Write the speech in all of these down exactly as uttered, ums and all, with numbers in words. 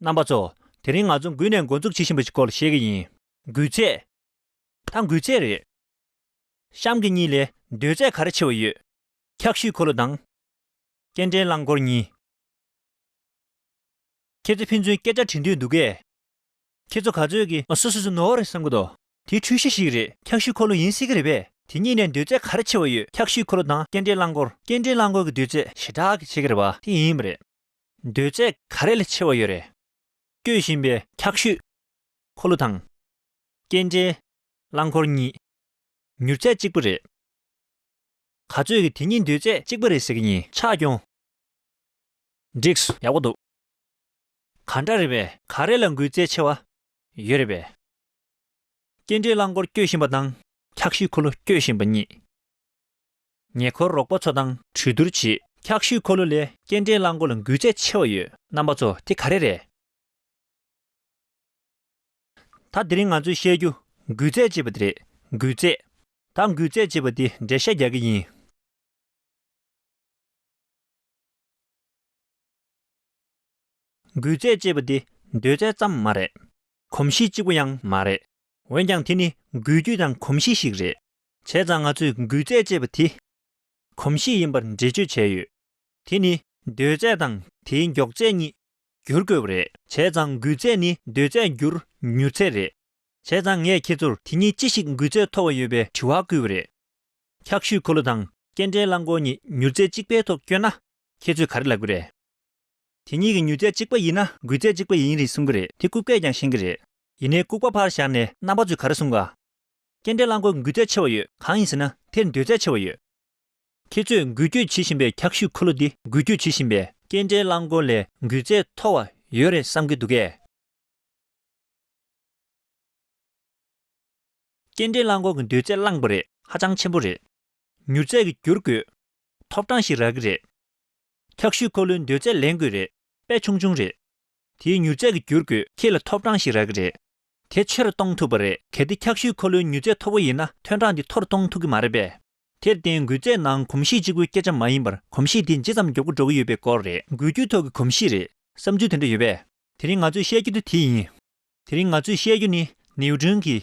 རྣམ་པ་ཚོ། དེ་རིང་ང་ཚོ་འགུལ་ནས་འགོ་འཛུགས་བྱེད་བཞིན་པ་ཞིག་སྐོར་ལ་བཤད་ཀྱི་ཡིན། འགུལ་ཚད། ད་འགུལ་ཚད་རེད། གཤམ་གྱི་གཉིས་ལས་འདོད་ཚད་ག་རེ་ཆེ་བ་ཡོད། འཁྱག་ཤུད་འཁོར་ལོ་དང་། སྐྱེལ་འདྲེན་རླངས་འཁོར་གཉིས། ཁྱེད་ཚོ་ཕན་ཚུན་སྐད་ཆ་དྲི་འདོད་འདུག་གས། ཁྱེད་ཚོ་ག་ཚོད་ཀྱིས་ཨ་སོ་སོ་སོ་ནོར་རེད་བསམ་གྱི་འདུག་དེ་འཁྲུལ་གཞི་ཞིག་རེད། འཁྱག་ཤུད་འཁོར་ལོ་ཡིན་སྲིད་ཀྱི་རེད་པས། དེ་གཉིས་ནས་འདོད་ཚད་ག་རེ་ཆེ་བ་ཡོད། འཁྱག་ཤུད་འཁོར་ལོ་དང་སྐྱེལ་འདྲེན་རླངས་འཁོར། སྐྱེལ་འདྲེན་རླངས་འཁོར་གྱི་འདོད་ཚད་ཞེ་དྲག་གི་ཆེ་གི་རེད་པ། དེ་ཡིན་པ་རེད། འདོད་ཚད་ག་རེ་ལ་ཆེ་བ་ཡོད་རེད། སྐྱོད་བཞིན་པའི་འཁྱག་ཤུད་འཁོར་ལོ་དང་། སྐྱེལ་འདྲེན་རླངས་འཁོར་གཉིས། མྱུར་ཚད་གཅིག་པ་རེད། ག་ཚོད་ཀྱིས་དེ་གཉིས་འདོད་ཚད་གཅིག་པ་རེད་ཟེར་གྱི་ཡིན། ཆག་སྐྱོན། འགྲིགས། ཡག་པོ་འདུག་ག་འདྲ་རེད་པས། ག་རེ་ལ་འགུལ་ཚད་ཆེ་བ་ཡོད་རེད་པས། སྐྱེལ་འདྲེན་རླངས་འཁོར་སྐྱོད་བཞིན་པ་དང་། འཁྱག་ཤུད་འཁོར་ལོ་སྐྱོད་བཞིན་པ་གཉིས། ཉེ་འཁོར་རོགས་པ་ཚོ་དང་གྲོས་བསྡུར་བྱེད། འཁྱག་ཤུད་འཁོར་ལོ་ལས་སྐྱེལ་འདྲེན་རླངས་འཁོར་ལ་འགུལ་ཚད་ཆེ་བ་ཡོད། རྣམ་པ་ཚོ། དེ་ག་རེ་རེད། ད་དེ་རིང་ང་ཚོས་བཤད་རྒྱུ་འགུལ་ཚད་ཅེས་པ་དེ་རེད། འགུལ་ཚད། ད་འགུལ་ཚད་ཅེས་པ་དེ་འགྲེལ་བཤད་རྒྱག་གི་ཡིན། འགུལ་ཚད་ཅེས་པ་དེ་འདོད་ཚད་ཙམ་མ་རེད། གོམས་གཤིས་གཅིག་པ་ཡང་མ་རེད། འོན་ཀྱང་དེ་ནི་འགུལ་སྐྱོད་དང་གོམས་གཤིས་ཤིག་རེད། བྱས་ཙང་ང་ཚོས་འགུལ་ཚད་ཅེས་པ་དེ་གོམས་གཤིས་ཡིན་པར་འགྲེལ་བརྗོད་བྱས་ཡོད། དེ་ནི་འདོད་ཚད་དང་དེའི་མགྱོགས་ཚད་གཉིས་བསྒྱུར་དགོས་པ་རེད། བྱས་ཙང་འགུལ་ཚད་ནི་འདོད་ཚད་བསྒྱུར་མྱུར་ཚད་རེད། བྱས་ཙང་ངས་ཁྱེད་ཚོར་དེ་གཉིས་ཅི་ཞིག་འགུལ་ཚད་མཐོ་བ་ཡོད་པའི་དྲི་བ་བསྐུལ་བ་རེད། འཁྱག་ཤུད་འཁོར་ལོ་དང་སྐྱེལ་འདྲེན་རླངས་འཁོར་གཉིས་མྱུར་ཚད་གཅིག་པའི་ཐོག་བསྐྱོད་ན། ཁྱེད་ཚོས་ག་རེ་ལབ་ཀྱི་རེད། དེ་གཉིས་ཀྱི་མྱུར་ཚད་གཅིག་པ་ཡིན་ན་འགུལ་ཚད་གཅིག་པ་ཡིན་རེད་གསུང་གི་རེད། དེ་རྐུབ་བཀས་ཀྱང་ཤེས་ཀྱི་རེད། ཡིན་ནའི་ལྐུགས་པ་ཕར་བཞག་ནས་རྣམ་པ་ཚོས་ག་རེ་གསུང་ག་སྐྱེལ་འདྲེན་རླངས་འཁོར་གྱི་འགུལ་ཚད་ཆེ་བ་ཡོད། གང་ཡིན་ཟེར་ན་དེར་འདོད་ཚད་ཆེ་བ་ཡོད། ཁྱེད་ཚོས་འགུལ་སྐྱོད་བྱེད་བཞིན་པའི་འཁྱག་ཤུད་འཁོར་ལོ་འདི་འགུལ་སྐྱོད་བྱེད་བཞིན་པའི་སྐྱེལ་འདྲེན་རླངས་འཁོར་ལས་འགུལ་ཚད་མཐོ་བ་ཡོད་རེད་བསམ་གྱི་འདུག་གས། སྐྱེལ་འདྲེན་རླངས་འཁོར་གྱི་འདོད་ཚད་བླངས་པ་རེད། ཧ་ཅང་ཆེན་པོ་རེད། མྱུར་ཚད་ཀྱིས་བསྒྱུར་དགོས། ཐོབ་གྲངས་ཤིག་རག་གི་རེད། འཁྱག་ཤུད་འཁོར་ལོའི་འདོད་ཚད་ལེན་དགོས་རེད། དཔེ་ཆུང་ཆུང་རེད། དེའི་མྱུར་ཚད་ཀྱིས་བསྒྱུར་དགོས། ཁྱེད་ལ་ཐོབ་གྲངས་ཤིག་རག་གི་རེད། དེ་ཆེ་རུ་གཏོང་ཐུབ་པ་རེད། གལ་ཏེ་འཁྱག་ཤུད་འཁོར་ལོའི་མྱུར་ཚད་མཐོ་པོ་ཡིན་ན་ཐོན་གྲངས་འདི་མཐོ་རུ་གཏོང་ཐུབ་ཀྱི་མ་རེད་པས། དེར་བརྟེན་འགུལ་ཚད་ནང་གོམས་གཤིས་གཅིག་པུའི་སྐད་ཆ་མ་ཡིན་པར་གོམས་གཤིས་དེ་ཇི་ཙམ་མགྱོགས་པོ་འགྲོ་གི་ཡོད་པའི་སྐོར་རེད། འགུལ་སྐྱོད་ཐོག་གི་གོམས་གཤིས་རེད། བསམ་ཚུལ་དེ་འདྲ་ཡོད་པས། དེ་རིང་ང་ཚོས་བཤད་རྒྱུ་དེ་དེ་ཡིན། དེ་རིང་ང་ཚོས་བཤད་རྒྱུ་ནི་ནིའུ་ཏྲོན་གྱི་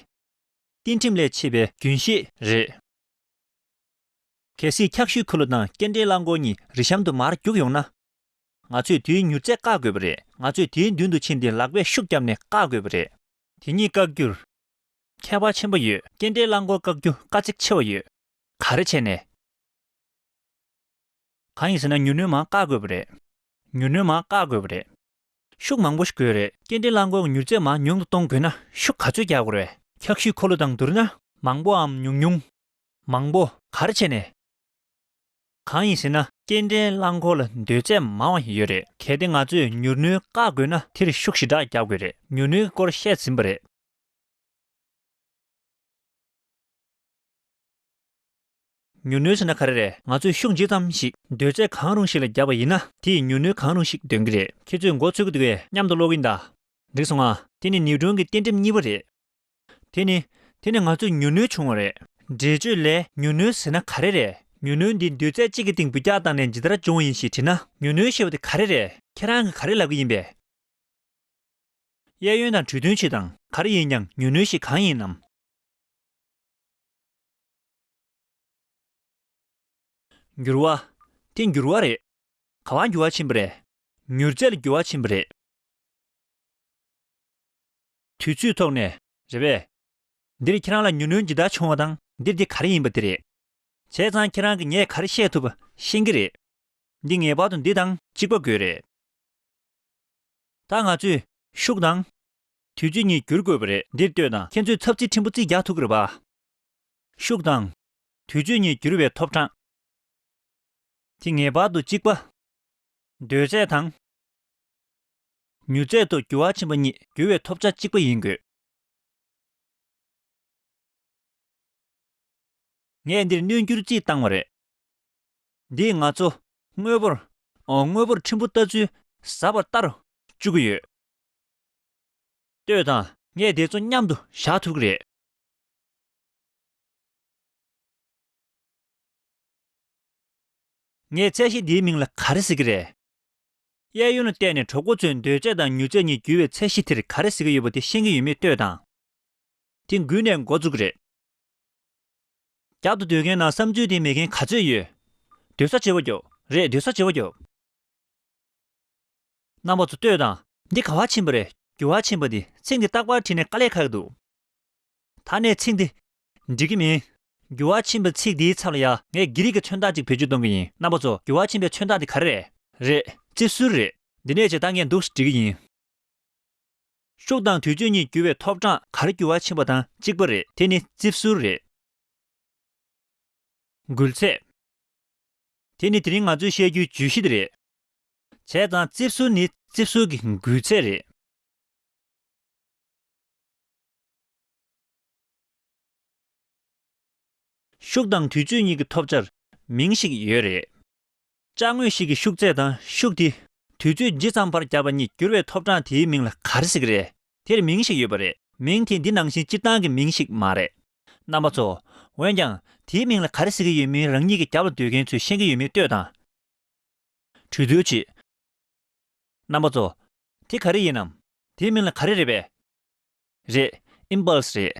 རྟེན་ཁྲིམས་ལས་མཆེད་པའི་རྒྱུན་ཤེས་རེད། གལ་སྲིད་འཁྱག་ཤུད་འཁོར་ལོ་དང་སྐྱེལ་འདྲེན་རླངས་འཁོར་གཉིས་རི་གཤམ་དུ་མར་རྒྱུག་ཡོང་ན། ང་ཚོས་དེའི་མྱུར་ཚད་བཀག་དགོས་པ་རེད། ང་ཚོས་དེའི་མདུན་དུ་ཕྱིན་ཏེ་ལག་པས་ཤུགས་བརྒྱབ་ནས་བཀག་དགོས་པ་རེད། དེ་གཉིས་བཀག་རྒྱུར་ཁྱད་པར་ཆེན་པོ་ཡོད། སྐྱེལ་འདྲེན་རླངས་འཁོར་བཀག་རྒྱུ་དཀའ་ཚེགས་ཆེ་བ་ཡོད། ག་རེ་བྱས་ནས། གང་ཡིན་ཟེར་ན་མྱུར་སྣོན་མར་བཀག་དགོས་པ་རེད། མྱུར་སྣོན་མར་བཀག་དགོས་པ་རེད། ཤུགས་མང་པོ་ཞིག་དགོས་རེད། སྐྱེལ་འདྲེན་རླངས་འཁོར་གྱི་མྱུར་ཚད་མར་ཉུང་དུ་གཏོང་དགོས་ན་ཤུགས་ག་ཚོད་རྒྱག་དགོས་རེད། འཁྱག་ཤུད་འཁོར་ལོ་དང་བསྡུར་ན་མང་པོའམ་ཉུང་ཉུང་། མང་པོ། ག་རེ་བྱས་ནས། གང་ཡིན་ཟེར་ན་སྐྱེལ་འདྲེན་རླངས་འཁོར་ལ་འདོད་ཚད་མང་བ་ཞིག་ཡོད་རེད། གལ་ཏེ་ང་ཚོས་མྱུར་སྣོན་བཀག་དགོས་ན་དེར་ཤུགས་ཞེ་དྲག་རྒྱག་དགོས་རེད། མྱུར་སྣོན་གྱི་སྐོར་བཤད་ཟིན་པ་རེད། མྱུར་སྣོན་ཟེར་ན་ག་རེ་རེད། ང་ཚོས་ཤུགས་ཇི་ཙམ་ཞིག་འདོད་ཚད་གང་རུང་ཞིག་ལ་བརྒྱབ་པ་ཡིན་ན་དེས་མྱུར་སྣོན་གང་རུང་ཞིག་འདོན་གྱི་རེད། ཁྱེད་ཚོས་མགོ་ཚོད་ཀྱི་འདུག་གས། མཉམ་དུ་ཀློག་གིན་གདའ། འགྲིག་སོང་ང་། དེ་ནི་ནིའུ་ཏྲོན་གྱི་རྟེན་ཁྲིམས་གཉིས་པ་རེད། དེ་ནི། དེ་ནི་ང་ཚོས་མྱུར་སྣོན་བྱུང་བ་རེད། འགྲེལ་བརྗོད་ལས་མྱུར་སྣོན་ཟེར་ན་ག་རེ་རེད། མྱུར་སྣོན་འདི་འདོད་ཚད་གཅིག་གི་སྟེང་འབུད་རྒྱག་བཏང་ནས་ཇི་ལྟར་འབྱུང་བ་ཡིན་ཞེས་དྲིས་ན། མྱུར་སྣོན་ཞེས་པ་དེ་ག་རེ་རེད། ཁྱེད་རང་གིས་ག་རེ་ལབ་ཀྱི་ཡིན་པས། གཡས་གཡོན་དང་གྲོས་མཐུན་བྱེད་དང་། ག་རེ་ཡིན་ཀྱང་མྱུར་སྣོན་ཞེས་གང་ཡིན་ནམ། འགྱུར་བ། དེ་འགྱུར་བ་རེད། ག་པར་འགྱུར་བ་ཕྱིན་པ་རེད། མྱུར་ཚད་ལ་འགྱུར་བ་ཕྱིན་པ་རེད། དུས་ཚོད་ཐོག་ནས་རེད་པས། འདིར་ཁྱེད་རང་ལ་མྱུར་སྣོན་ཇི་ལྟར་བྱུང་བ་དང་འདིར་འདི་ག་རེ་ཡིན་པ་དེ་རེད། བྱས་ཙང་ཁྱེད་རང་གིས་ངས་ག་རེ་བཤད་ཐུབ་པ་ཤེས་ཀྱི་རེད། འདི་ངེས་པར་དུ་འདི་དང་གཅིག་པ་དགོས་རེད། ད་ང་ཚོས་ཤུགས་དང་དུས་ཚོད་གཉིས་བསྒྱུར་དགོས་པ་རེད། འདིར་ལྟོས་དང་། ཁྱེད་ཚོས་ཚབ་རྩིས་ཕྲན་བུ་རྩིས་རྒྱག་ཐུབ་ཀྱི་རེད་པ། ཤུགས་དང་དུས་ཚོད་གཉིས་བསྒྱུར་བའི་ཐོབ་གྲངས་དེ་ངེས་པར་དུ་གཅིག་པ། འདོད་ཚད་དང་། མྱུར་ཚད་དུ་འགྱུར་བ་ཕྱིན་པ་གཉིས་བསྒྱུར་བའི་ཐོབ་ཆ་གཅིག་པ་ཡིན་དགོས། ངས་འདིར་སྣོན་འགྱུར་རྩིས་བཏང་བ་རེད། འདིས་ང་ཚོ་དངོས་པོར། ཨོ། དངོས་པོར་ཕྲན་བུ་ལྟ་ཚུལ་ཟབ་པར་ལྟ་རུ་བཅུག་གི་ཡོད། ལྟོས་དང་། ངས་དེ་ཚོ་མཉམ་དུ་བཞག་ཐུབ་ཀྱི་རེད། ངས་ཚད་གཞི་འདིའི་མིང་ལ་ག་རེ་ཟེར་གྱི་རེད། གཡས་གཡོན་ལ་བལྟས་ནས་གྲོགས་པོ་ཚོས་འདོད་ཆགས་དང་མྱུར་ཆགས་གཉིས་འགྱུར་བའི་ཚད་གཞི་དེར་ག་རེ་ཟེར་གྱི་ཡོད་པ་དེ་ཤེས་ཀྱི་ཡོད་མེད་ལྟོས་དང་། དེ་འགུལ་ནས་འགོ་བཙུགས་ཀྱི་རེད། རྒྱབ་ཏུ་སྡོད་མཁན་ནང་བསམ་ཚུལ་དེ་མེད་མཁན་ག་ཚོད་ཡོད། སྡོད་ས་བྱེད་པ་རྒྱོབ། རེད། སྡོད་ས་བྱེད་པ་རྒྱོབ། རྣམ་པ་ཚོ་ལྟོས་དང་། འདི་ག་བ་ཕྱིན་པ་རེད། འགྱུར་བ་ཕྱིན་པ་འདི། ཚིག་འདི་རྟག་པར་བྲིས་ནས་དཀའ་ལས་ཁག་གི་འདུག་ད་ནས་ཚིག་འདི་འབྲི་གི་མིན། འགྱུར་བ་ཕྱིན་པ་ཚིག་འདིའི་མཚམས་ལ་ཡ་ངས་གྷི་རིག་གི་མཚོན་རྟགས་ཅིག་བེད་སྤྱོད་གཏོང་གི་ཡིན། རྣམ་པ་ཚོ། འགྱུར་བ་ཕྱིན་པའི་མཚོན་རྟགས་འདི་ག་རེ་རེད། རེད། རྩིབས་ཟུར་རེད། འདི་ནས་བྱས་ད་ངས་འདུག་སེ་འབྲི་གི་ཡིན། ཤུགས་དང་དུས་ཚོད་གཉིས་འགྱུར་བའི་ཐོབ་གྲངས་ག་རེ་འགྱུར་བ་ཕྱིན་པ་དང་གཅིག་པ་རེད། དེ་ནི་རྩིབས་ཟུར་རེད། འགུལ་ཚད། དེ་ནི་དེ་རིང་ང་ཚོས་བཤད་རྒྱུའི་བརྗོད་གཞི་དེ་རེད། བྱས་ཙང་རྩིབས་ཟུར་ནི་རྩིབས་ཟུར་གྱི་འགུལ་ཚད་རེད། ཤུགས་དང་དུས་ཚོད་གཉིས་ཀྱི་ཐོབ་བྱར་མིང་ཞིག་ཡོད་རེད། ཅ་དངོས་ཤིག་གི་ཤུགས་ཚད་དང་ཤུགས་དེ་དུས་ཚོད་ཇི་ཙམ་བར་བརྒྱབ་པ་གཉིས་འགྱུར་བའི་ཐོབ་གྲངས་དེའི་མིང་ལ་ག་རེ་ཟེར་གྱི་རེད། དེར་མིང་ཞིག་ཡོད་པ་རེད། མིང་དེ་འདི་ནང་བཞིན་སྤྱིར་བཏང་གི་མིང་ཞིག་མ་རེད། རྣམ་པ་ཚོ། འོན་ཀྱང་དེའི་མིང་ལ་ག་རེ་ཟེར་གྱི་ཡོད་མེད་རང་ཉིད་ཀྱི་རྒྱབ་ལ་སྡོད་མཁན་ཚོས་ཤེས་ཀྱི་ཡོད་མེད་ལྟོས་དང་། གྲོས་བསྡུར་བྱེད། རྣམ་པ་ཚོ། དེ་ག་རེ་ཡིན་ནམ། དེའི་མིང་ལ་ག་རེ་རེད་པས། རེད། ཨིམ་པལ་སི་རེད།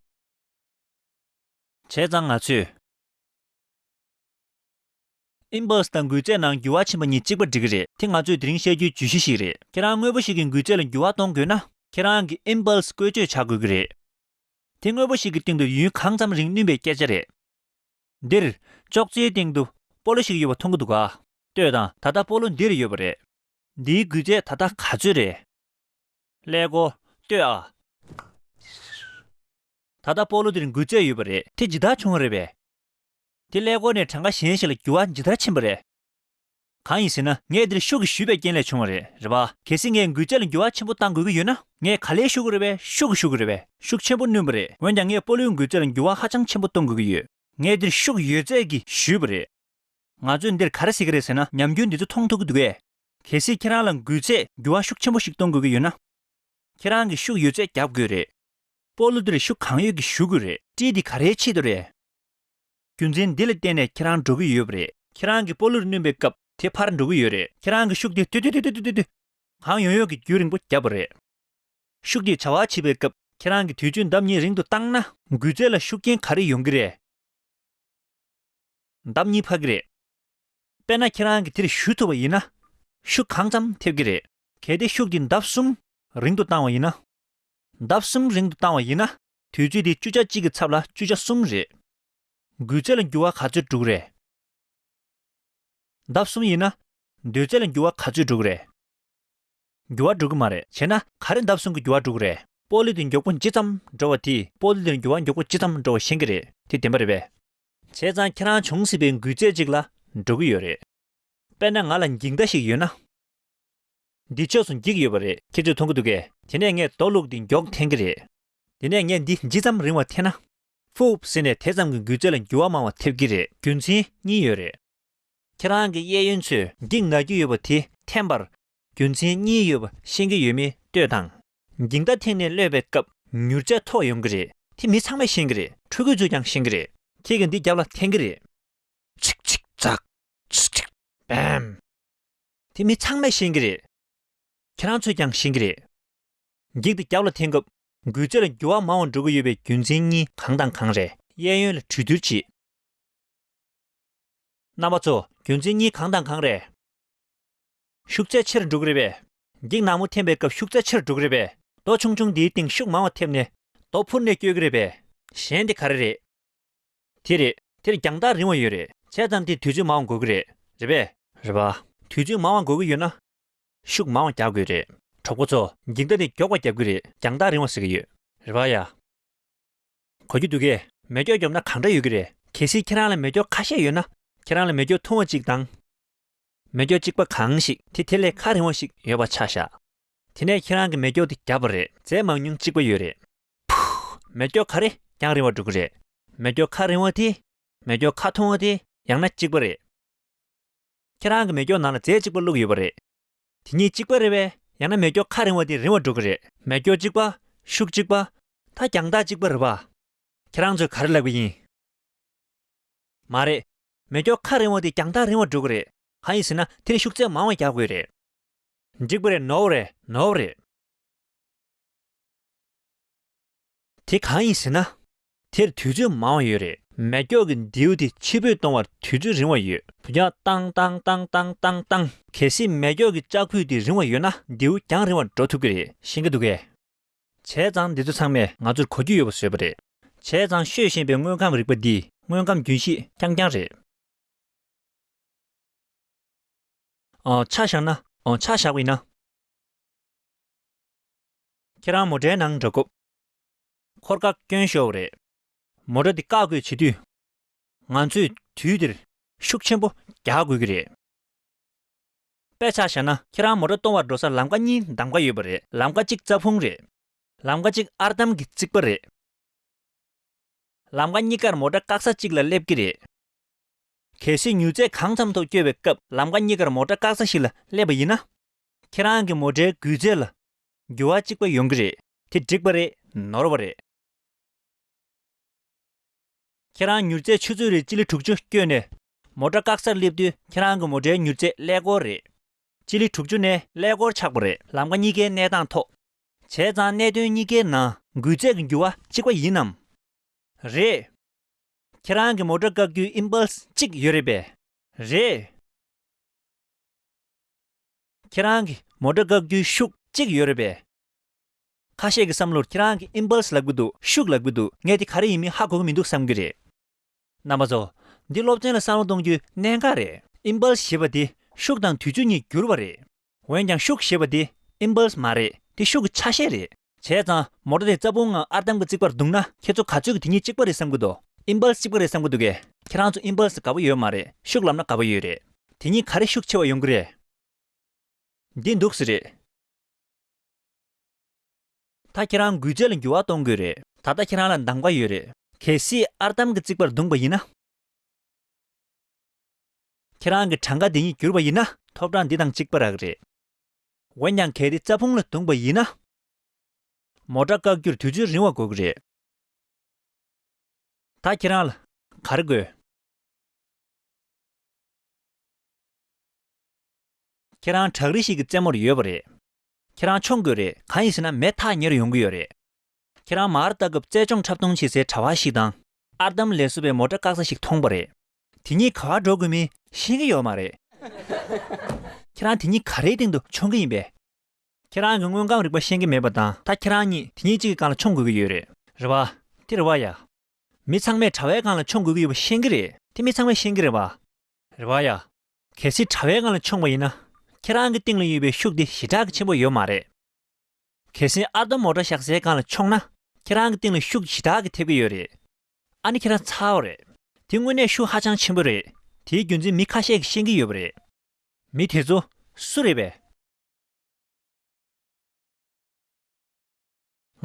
བྱས་ཙང་ང་ཚོས། ཨིམ་པལ་སི་དང་འགུལ་ཚད་ནང་འགྱུར་བ་ཕྱིན་པ་གཉིས་གཅིག་པ་འགྲིག་གི་རེད། དེ་ང་ཚོས་དེ་རིང་བཤད་རྒྱུའི་བརྗོད་གཞི་ཞིག་རེད། ཁྱེད་རང་དངོས་པོ་ཞིག་གི་འགུལ་ཚད་ལ་འགྱུར་བ་གཏོང་དགོས་ན། ཁྱེད་རང་གི་ཨིམ་པལ་སི་བཀོལ་སྤྱོད་བྱ་དགོས་ཀྱི་རེད། དེ་དངོས་པོ་ཞིག་གི་སྟེང་དུ་ཡུན་གང་ཙམ་རིང་བསྣུན་པའི་སྐད་ཆ་རེད། འདིར། ཅོག་ཙེའི་སྟེང་དུ་སྤོ་ལོ་ཞིག་ཡོད་པ་མཐོང་གི་འདུག་ག་ལྟོས་དང་། ད་ལྟ་སྤོ་ལོ་འདིར་ཡོད་པ་རེད། འདིའི་འགུལ་ཚད་ད་ལྟ་ག་ཚོད་རེད། ཀླད་ཀོར། ལྟོས་ཨ། ད་ལྟ་སྤོ་ལོ་འདིར་འགུལ་ཚད་ཡོད་པ་རེད། དེ་ཇི་ལྟར་བྱུང་བ་རེད་པས། དེ་ཀླད་ཀོར་ནས་གྲངས་ཀ་གཞན་ཞིག་ལ་འགྱུར་བ་ཇི་ལྟར་ཕྱིན་པ་རེད། གང་ཡིན་ཟེར་ན། ངས་འདིར་ཤུགས་ཀྱིས་གཞུས་པའི་རྐྱེན་ལས་བྱུང་བ་རེད། རེད་པ། གལ་སྲིད་ངས་འགུལ་ཚད་ལ་འགྱུར་བ་ཆེན་པོ་གཏང་དགོས་ཀྱི་ཡོད་ན། ངས་ག་ལེར་གཞུ་དགོས་རེད་པས། ཤུགས་ཀྱིས་གཞུ་དགོས་རེད་པས། ཤུགས་ཆེན་པོ་བསྣུན་པ་རེད། འོན་ཀྱང་ངས་སྤོ་ལོའི་འགུལ་ཚད་ལ་འགྱུར་བ་ཧ་ཅང་ཆེན་པོ་གཏོང་དགོས་ཀྱི་ཡོད། ངས་འདིར་ཤུགས་ཡོད་ཚད་ཀྱིས་གཞུས་པ་རེད། ང་ཚོས་འདིར་ག་རེ་ཟེར་གྱི་རེད་ཟེར་ན། ཉམས་འགྱུར་འདི་ཚོ་མཐོང་ཐུབ་ཀྱི་འདུག་གས། གལ་སྲིད་ཁྱེད་རང་ལ་འགུལ་ཚད་འགྱུར་བ་ཤུགས་ཆེན་པོ་ཞིག་གཏོང་དགོས་ཀྱི་ཡོད་ན། ཁྱེད་རང་གིས་ཤུགས་ཡོད་ཚད་རྒྱབ་དགོས་རེད། སྤོ་ལོ་འདིར་ཤུགས་གང་ཡོད་ཀྱིས་གཞུ་དགོས་རེད། སྤྲི་འདི་ག་རེའི་ཆེད་དུ་རེད། རྒྱུ་མཚན་འདི་ལ་བརྟེན་ནས་ཁྱེད་རང་འགྲོ་གི་ཡོད་པ་རེད། ཁྱེད་རང་གིས་སྤོ་ལོར་བསྣུན་པའི་སྐབས་དེ་ཕར་འགྲོ་གི་ཡོད་རེད། ཁྱེད་རང་གི་ཤུགས་དེ་ཏུ་ཏུ་ཏུ་ཏུ་ཏུ་ཏུ། གང་ཡོང་ཡོང་གི་རྒྱུན་རིང་པོ་བརྒྱབ་པ་རེད། ཤུགས་དེས་བྱ་བ་བྱེད་པའི་སྐབས་ཁྱེད་རང་གིས་དུས་ཚོད་ལྡབ་གཉིས་རིང་དུ་བཏང་ན། འགུལ་ཚད་ལ་ཤུགས་རྐྱེན་ག་རེ་ཡོང་གི་རེད། ལྡབ་གཉིས་འཕར་གྱི་རེད། དཔེར་ན་ཁྱེད་རང་གིས་དེར་གཞུ་ཐུབ་པ་ཡིན་ན། ཤུགས་གང་ཙམ་ཐེབས་ཀྱི་རེད། གལ་ཏེ་ཤུགས་དེ་ལྡབ་གསུམ་རིང་དུ་བཏང་བ་ཡིན་ན། ལྡབ་གསུམ་རིང་དུ་བཏང་བ་ཡིན་ན། དུས་ཚོད་དེ་བཅུ་ཆ་གཅིག་གི་ཚབ་ལ་བཅུ་ཆ་གསུམ་རེད། འགུལ་ཚད་ལ་འགྱུར་བ་ག་ཚོད་འགྲོ་གི་རེད། ལྡབ་གསུམ་ཡིན་ན། འདོད་ཚད་ལ་འགྱུར་བ་ག་ཚོད་འགྲོ་གི་རེད། འགྱུར་བ་འགྲོ་གི་མ་རེད། བྱས་ན་ག་རེ་ལྡབ་གསུམ་གྱི་འགྱུར་བ་འགྲོ་གི་རེད། སྤོ་ལོ་དེ་མགྱོགས་པོ་ཇི་ཙམ་འགྲོ་བ་དེས་སྤོ་ལོ་དེར་འགྱུར་བ་མགྱོགས་པོ་ཇི་ཙམ་འགྲོ་བ་ཤེས་ཀྱི་རེད། དེ་བདེན་པ་རེད་པས། བྱས་ཙང་ཁྱེད་རང་བྱུང་སྲིད་པའི་འགུལ་ཚད་ཅིག་ལ་འགྲོ་གི་ཡོད་རེད། དཔེར་ན་ང་ལ་འགྱིག་མདའ་ཞིག་ཡོད་ན། འདི་ཕྱོགས་སུ་འགྱིག་ཡོད་པ་རེད། ཁྱེད་ཚོས་མཐོང་གི་འདུག་གས། དེ་ནས་ངས་རྡོ་བླུགས་ཏེ་མགྱོགས་འཐེན་གྱི་རེད། དེ་ནས་ངས་འདི་ཇི་ཙམ་རིང་བ་འཐེན་ན། ཧྥུབ་ཟེར་ནས་དེ་ཙམ་གྱི་འགུལ་ཚད་ལ་འགྱུར་བ་མང་བ་ཐེབས་ཀྱི་རེད། རྒྱུ་མཚན་གཉིས་ཡོད་རེད། ཁྱེད་རང་གི་གཡས་གཡོན་ཚོས་འགྱིག་ན་རྒྱུ་ཡོད་པ་དེ་འཐེན་པར་རྒྱུ་མཚན་གཉིས་ཡོད་པ་ཤེས་ཀྱི་ཡོད་མེད་ལྟོས་དང་། འགྱིག་མདའ་འཐེན་ནས་གློད་པའི་སྐབས་མྱུར་ཚད་མཐོ་ཡོང་གི་རེད། དེ་མི་ཚང་མས་ཤེས་ཀྱི་རེད། ཕྲུ་གུ་ཚོས་ཀྱང་ཤེས་ཀྱི་རེད། ཁྱེད་ཀྱིས་འདི་རྒྱབ་ལ་འཐེན་གྱི་རེད། ཆིག་ཆིག་ཙག་ཆིག་ཆིག་བེམ། དེ་མི་ཚང་མས་ཤེས་ཀྱི་རེད། ཁྱེད་རང་ཚོས་ཀྱང་ཤེས་ཀྱི་རེད། འགྱིག་དེ་རྒྱབ་ལ་འཐེན་སྐབས་འགུལ་ཚད་ལ་འགྱུར་བ་མང་བ་འགྲོ་གི་ཡོད་པའི་རྒྱུ་མཚན་གཉིས་གང་དང་གང་རེད། གཡས་གཡོན་ལ་གྲོས་བསྡུར་བྱེད། རྣམ་པ་ཚོ། རྒྱུ་མཚན་གཉིས་གང་དང་གང་རེད། ཤུགས་ཚད་ཆེ་རུ་འགྲོ་གི་རེད་པས། འགྱིག་ནག་མོ་འཐེན་པའི་སྐབས་ཤུགས་ཚད་ཆེ་རུ་འགྲོ་གི་རེད་པས། རྡོ་ཆུང་ཆུང་འདིའི་སྟེང་ཤུགས་མང་བ་ཐེབས་ནས་རྡོ་འཕུར་ནས་སྐྱོད་ཀྱི་རེད་པས། གཞན་དེ་ག་རེ་རེད། དེ་རེད། དེར་རྒྱང་ཐག་རིང་བ་ཡོད་རེད། བྱས་ཙང་དེ་དུས་ཚོད་མང་བ་འགོར་གྱི་རེད། རེད་པས། རེད་པ། དུས་ཚོད་མང་བ་འགོར་གྱི་ཡོད་ན། ཤུགས་མང་བ་རྒྱག་དགོས་རེད། གྲོགས་པོ་ཚོ། འགྱིག་མདའ་དེ་མགྱོགས་པ་རྒྱབ་ཀྱི་རེད། རྒྱང་ཐག་རིང་བ་ཟེར་གྱི་ཡོད། རེད་པ་ཡ། གོ་རྒྱུ་འདུག་གས། མེ་སྒྱོགས་རྒྱོབ་ན་གང་འདྲ་ཡོད་ཀྱི་རེད། གལ་སྲིད་ཁྱེད་རང་ལ་མེ་སྒྱོགས་ཁ་ཤས་ཡོད་ན། ཁྱེད་རང་ལ་མེ་སྒྱོགས་ཐུང་བ་གཅིག་དང་། མེ་སྒྱོགས་གཅིག་པ་གང་ཞིག་དེ་དེ་ལས་ཁ་རིང་བ་ཞིག་ཡོད་པ་ཆ་བཞག་དེ་ནས་ཁྱེད་རང་གིས་མེ་སྒྱོགས་དེ་བརྒྱབ་པ་རེད། རྫས་མང་ཉུང་གཅིག་པ་ཡོད་རེད། ཕུ། མེ་སྒྱོགས་ག་རེ་རྒྱང་རིང་བ་འགྲོ་གི་རེད། མེ་སྒྱོགས་ཁ་རིང་བ་དེ། མེ་སྒྱོགས་ཁ་ཐུང་བ་དེ་ཡང་ན་གཅིག་པ་རེད། ཁྱེད་རང་གི་མེ་སྒྱོགས་ནང་ལ་རྫས་གཅིག་པ་བླུགས་ཡོད་པ་རེད། དེ་གཉིས་གཅིག་པ་རེད་པས། ཡང་ན་མེ་སྒྱོགས་ཁ་རིང་བ་དེ་རིང་བ་འགྲོ་གི་རེད། མེ་སྒྱོགས་གཅིག་པ། ཤུགས་གཅིག་པ། ད་རྒྱང་ཐག་གཅིག་པ་རེད་པ། ཁྱེད་རང་ཚོས་ག་རེ་ལབ་ཀྱི་ཡིན། མ་རེད། མེ་སྒྱོགས་ཁ་རིང་བ་དེ་རྒྱང་ཐག་རིང་བ་འགྲོ་གི་རེད། གང་ཡིན་ཟེར་ན་དེར་ཤུགས་ཚད་མང་བ་རྒྱག་དགོས་རེད། འགྲིག་པ་རེད། ནོར་བ་རེད། ནོར་བ་རེད། དེ་གང་ཡིན་ཟེར་ན། དེར་དུས་ཚོད་མང་བ་ཡོད་རེད། མེ་སྒྱོགས་ཀྱི་མདེའུ་དེ་ཕྱིར་འབུད་གཏོང་བར་དུས་ཚོད་རིང་བ་ཡོད། བུ་རྒྱང་ཏང་ཏང་ཏང་ཏང་ཏང་ཏང་། གལ་སྲིད་མེ་སྒྱོགས་ཀྱི་ལྕགས་ཕུད་དེ་རིང་བ་ཡོད་ན། མདེའུ་རྒྱང་རིང་བར་འགྲོ་ཐུབ་ཀྱི་རེད། ཤེས་ཀྱི་འདུག་གས། བྱས་ཙང་འདི་ཚོ་ཚང་མས་ང་ཚོར་གོ་རྒྱུ་ཡོད་པ་བཟོས་པ་རེད། བྱས་ཙང་ཤོད་བཞིན་པའི་དངོས་ཁམས་རིག་པ་འདི་དངོས་ཁམས་རྒྱུན་ཤེས་རྐྱང་རྐྱང་རེད། ཨོ། ཆ་བཞག་ན། ཨོ། ཆ་བཞག་པ་ཡིན་ན། ཁྱེད་རང་མོ་ཊའི་ནང་འགྲོ་སྐབས། འཁོར་སྐར་སྐྱོན་ཤོར་བ་རེད། མོ་ཊ་འདི་བཀག་དགོས་བྱེད་དུས། ང་ཚོས་དུས་འདིར་ཤུགས་ཆེན་པོ་རྒྱག་དགོས་ཀྱི་རེད། དཔེ་ཆ་བཞག་ན། ཁྱེད་རང་མོ་ཊ་གཏོང་བར་འགྲོ་སར་ལམ་ཀ་གཉིས་གདམ་ག་ཡོད་པ་རེད། ལམ་ཀ་གཅིག་རྩྭ་ཕུང་རེད། ལམ་ཀ་གཅིག་ཨར་འདམ་གྱི་རྩིག་པ་རེད། ལམ་ཀ་གཉིས་ཀར་མོ་ཊ་བཀག་ས་གཅིག་ལ་སླེབས་ཀྱི་རེད། གལ་སྲིད་མྱུར་ཚད་གང་འཚམ་ཐོག་བསྐྱོད་པའི་སྐབས་ལམ་ཀ་གཉིས་ཀར་མོ་ཊ་བཀག་ས་ཞིག་ལ་སླེབས་པ་ཡིན་ན། ཁྱེད་རང་གི་མོ་ཊའི་འགུལ་ཚད་ལ་འགྱུར་བ་གཅིག་པ་ཡོང་གི་རེད། དེ་འགྲིག་པ་རེད། ནོར་བ་རེད། ཁྱེད་རང་མྱུར་ཚད་ཆུ་ཚོད་རེར་སྤྱི་ལེ་དྲུག་ཅུ་བསྐྱོད་ནས་མོ་ཊ་བཀག་སར་སླེབས་དུས། ཁྱེད་རང་གི་མོ་ཊའི་མྱུར་ཚད་ཀླད་ཀོར་རེད། སྤྱི་ལེ་དྲུག་ཅུ་ནས་ཀླད་ཀོར་ཆགས་པ་རེད། ལམ་ཀ་གཉིས་ཀའི་གནས་སྟངས་ཐོག་བྱས་ཙང་གནད་དོན་གཉིས་ཀའི་ནང་འགུལ་ཚད་ཀྱི་འགྱུར་བ་གཅིག་པ་ཡིན་ནམ། རེད། ཁྱེད་རང་གི་མོ་ཊ་བཀག་རྒྱུའི་ཨིམ་པལ་སི་གཅིག་ཡོད་རེད་པས། རེད། ཁྱེད་རང་གི་མོ་ཊ་བཀག་རྒྱུའི་ཤུགས་གཅིག་ཡོད་རེད་པས། ཁ་ཤས་ཀྱི་བསམ་བློར་ཁྱེད་རང་གིས་ཨིམ་པལ་སི་ལབ་ཀྱི་འདུག་ཤུགས་ལབ་ཀྱི་འདུག་ངས་དེ་ག་རེ་ཡིན་མིན་ཧ་གོ་གི་མི་འདུག་བསམ་གྱི་རེད། རྣམ་པ་ཚོ། འདི་སློབ་ཚན་ལ་བསམ་བློ་གཏོང་རྒྱུའི་གནད་འགག་རེད། ཨིམ་པལ་སི་ཞེས་པ་དེ་ཤུགས་དང་དུས་ཚོད་གཉིས་བསྒྱུར་བ་རེད། འོན་ཀྱང་ཤུགས་ཞེས་པ་དེ་ཨིམ་པལ་སི་མ་རེད། དེ་ཤུགས་ཀྱི་ཆ་ཤས་རེད། བྱས་ཙང་མོ་ཊ་དེ་རྩྭ་ཕུང་ངམ་ཨར་འདམ་གྱི་རྩིག་པར་བརྡུངས་ན། ཁྱེད་ཚོ་ག་ཚོད་ཀྱིས་དེ་གཉིས་གཅིག་པ་རེད་བསམ་གྱི་འདུག་ཨིམ་པལ་སི་གཅིག་པ་རེད་བསམ་གྱི་འདུག་གས། ཁྱེད་རང་ཚོ་ཨིམ་པལ་སི་དགའ་པོ་ཡོད་མ་རེད། ཤུགས་ལབ་ན་དགའ་པོ་ཡོད་རེད། དེ་གཉིས་ག་རེ་ཤུགས་ཆེ་བ་ཡོང་གི་རེད། འདི་འདུག་སེ་རེད། ད་ཁྱེད་རང་འགུལ་ཚད་ལ་འགྱུར་བ་གཏོང་དགོས་རེད། ད་ལྟ་ཁྱེད་རང་ལ་གདམ་ག་ཡོད་རེད། གལ་སྲིད་ཨར་འདམ་གྱི་རྩིག་པར་བརྡུངས་པ་ཡིན་ན། ཁྱེད་རང་གི་གྲངས་ཀ་འདི་གཉིས་བསྒྱུར་བ་ཡིན་ན། ཐོབ་གྲངས་འདི་དང་གཅིག་པ་རག་གི་རེད། འོན་ཀྱང་གལ་ཏེ་རྩྭ་ཕུང་ལ་བརྡུངས་པ་ཡིན་ན། མོ་ཊ་བཀག་རྒྱུར་དུས་ཚོད་རིང་བ་འགོར་གྱི་རེད། ད་ཁྱེད་རང་ལ་ག་རེ་དགོས། ཁྱེད་རང་བྲག་རི་ཞིག་གི་རྩེ་མོར་ཡོད་པ་རེད། ཁྱེད་རང་མཆོང་དགོས་རེད། གང་ཡིན་ཟེར་ན་མེ་ཐག་ཉེ་རུ་ཡོང་གི་ཡོད་རེད། ཁྱེད་རང་མར་ལྟ་སྐབས་རྩལ་སྦྱོང་འཁྲབ་སྟོན་བྱེད་སའི་གྲྭ་པ་ཞིག་དང་། ཨར་འདམ་ལས་བཟོ་བའི་མོ་ཊ་བཀག་ས་ཞིག་མཐོང་པ་རེད། དེ་གཉིས་ག་པར་འགྲོ་དགོས་མིན་ཤེས་ཀྱི་ཡོད་མ་རེད། ཁྱེད་རང་དེ་གཉིས་ག་རེའི་སྟེང་དུ་མཆོང་གི་ཡིན་པས། ཁྱེད་རང་གི་དངོས་ཁམས་རིག་པ་ཤེས་ཀྱི་མེད་པ་དང་། ད་ཁྱེད་རང་གཉིས་དེ་གཉིས་གཅིག་གི་སྒང་ལ་མཆོང་དགོས་ཀྱི་ཡོད་རེད། རེད་པ། དེ་རེད་པ་ཡ། མི་ཚང་མས་དྲ་བའི་སྒང་ལ་མཆོང་དགོས་ཀྱི་ཡོད་པ་ཤེས་ཀྱི་རེད། དེ་མི་ཚང་མས་ཤེས་ཀྱི་རེད་པ། རེད་པ་ཡ། གལ་སྲིད་དྲ་བའི་སྒང་ལ་མཆོང་བ་ཡིན་ན། ཁྱེད་རང་གི་སྟེང་ལ་ཡོད་པའི་ཤུགས་དེ་ཞེ་དྲག་གི་ཆེན་པོ་ཡོད་མ་རེད། གལ་སྲིད་ཨར་འདམ་མོ་ཊ་བཞག་སའི་སྒང་ལ་མཆོང་ན། ཁྱེད་རང་གི་སྟེང་ལ་ཤུགས་ཞེ་དྲག་གི་ཐེབས་ཀྱི་ཡོད་རེད། ཨ་ནི་ཁྱེད་རང་ཚར་བ་རེད། དེ་དངོས་གནས་ཤུགས་ཧ་ཅང་ཆེན་པོ་རེད། དེའི་རྒྱུ་མཚན་མི་ཁ་ཤས་ཀྱིས་ཤེས་ཀྱི་ཡོད་པ་རེད། མི་དེ་ཚོ་སུ་རེད་པས།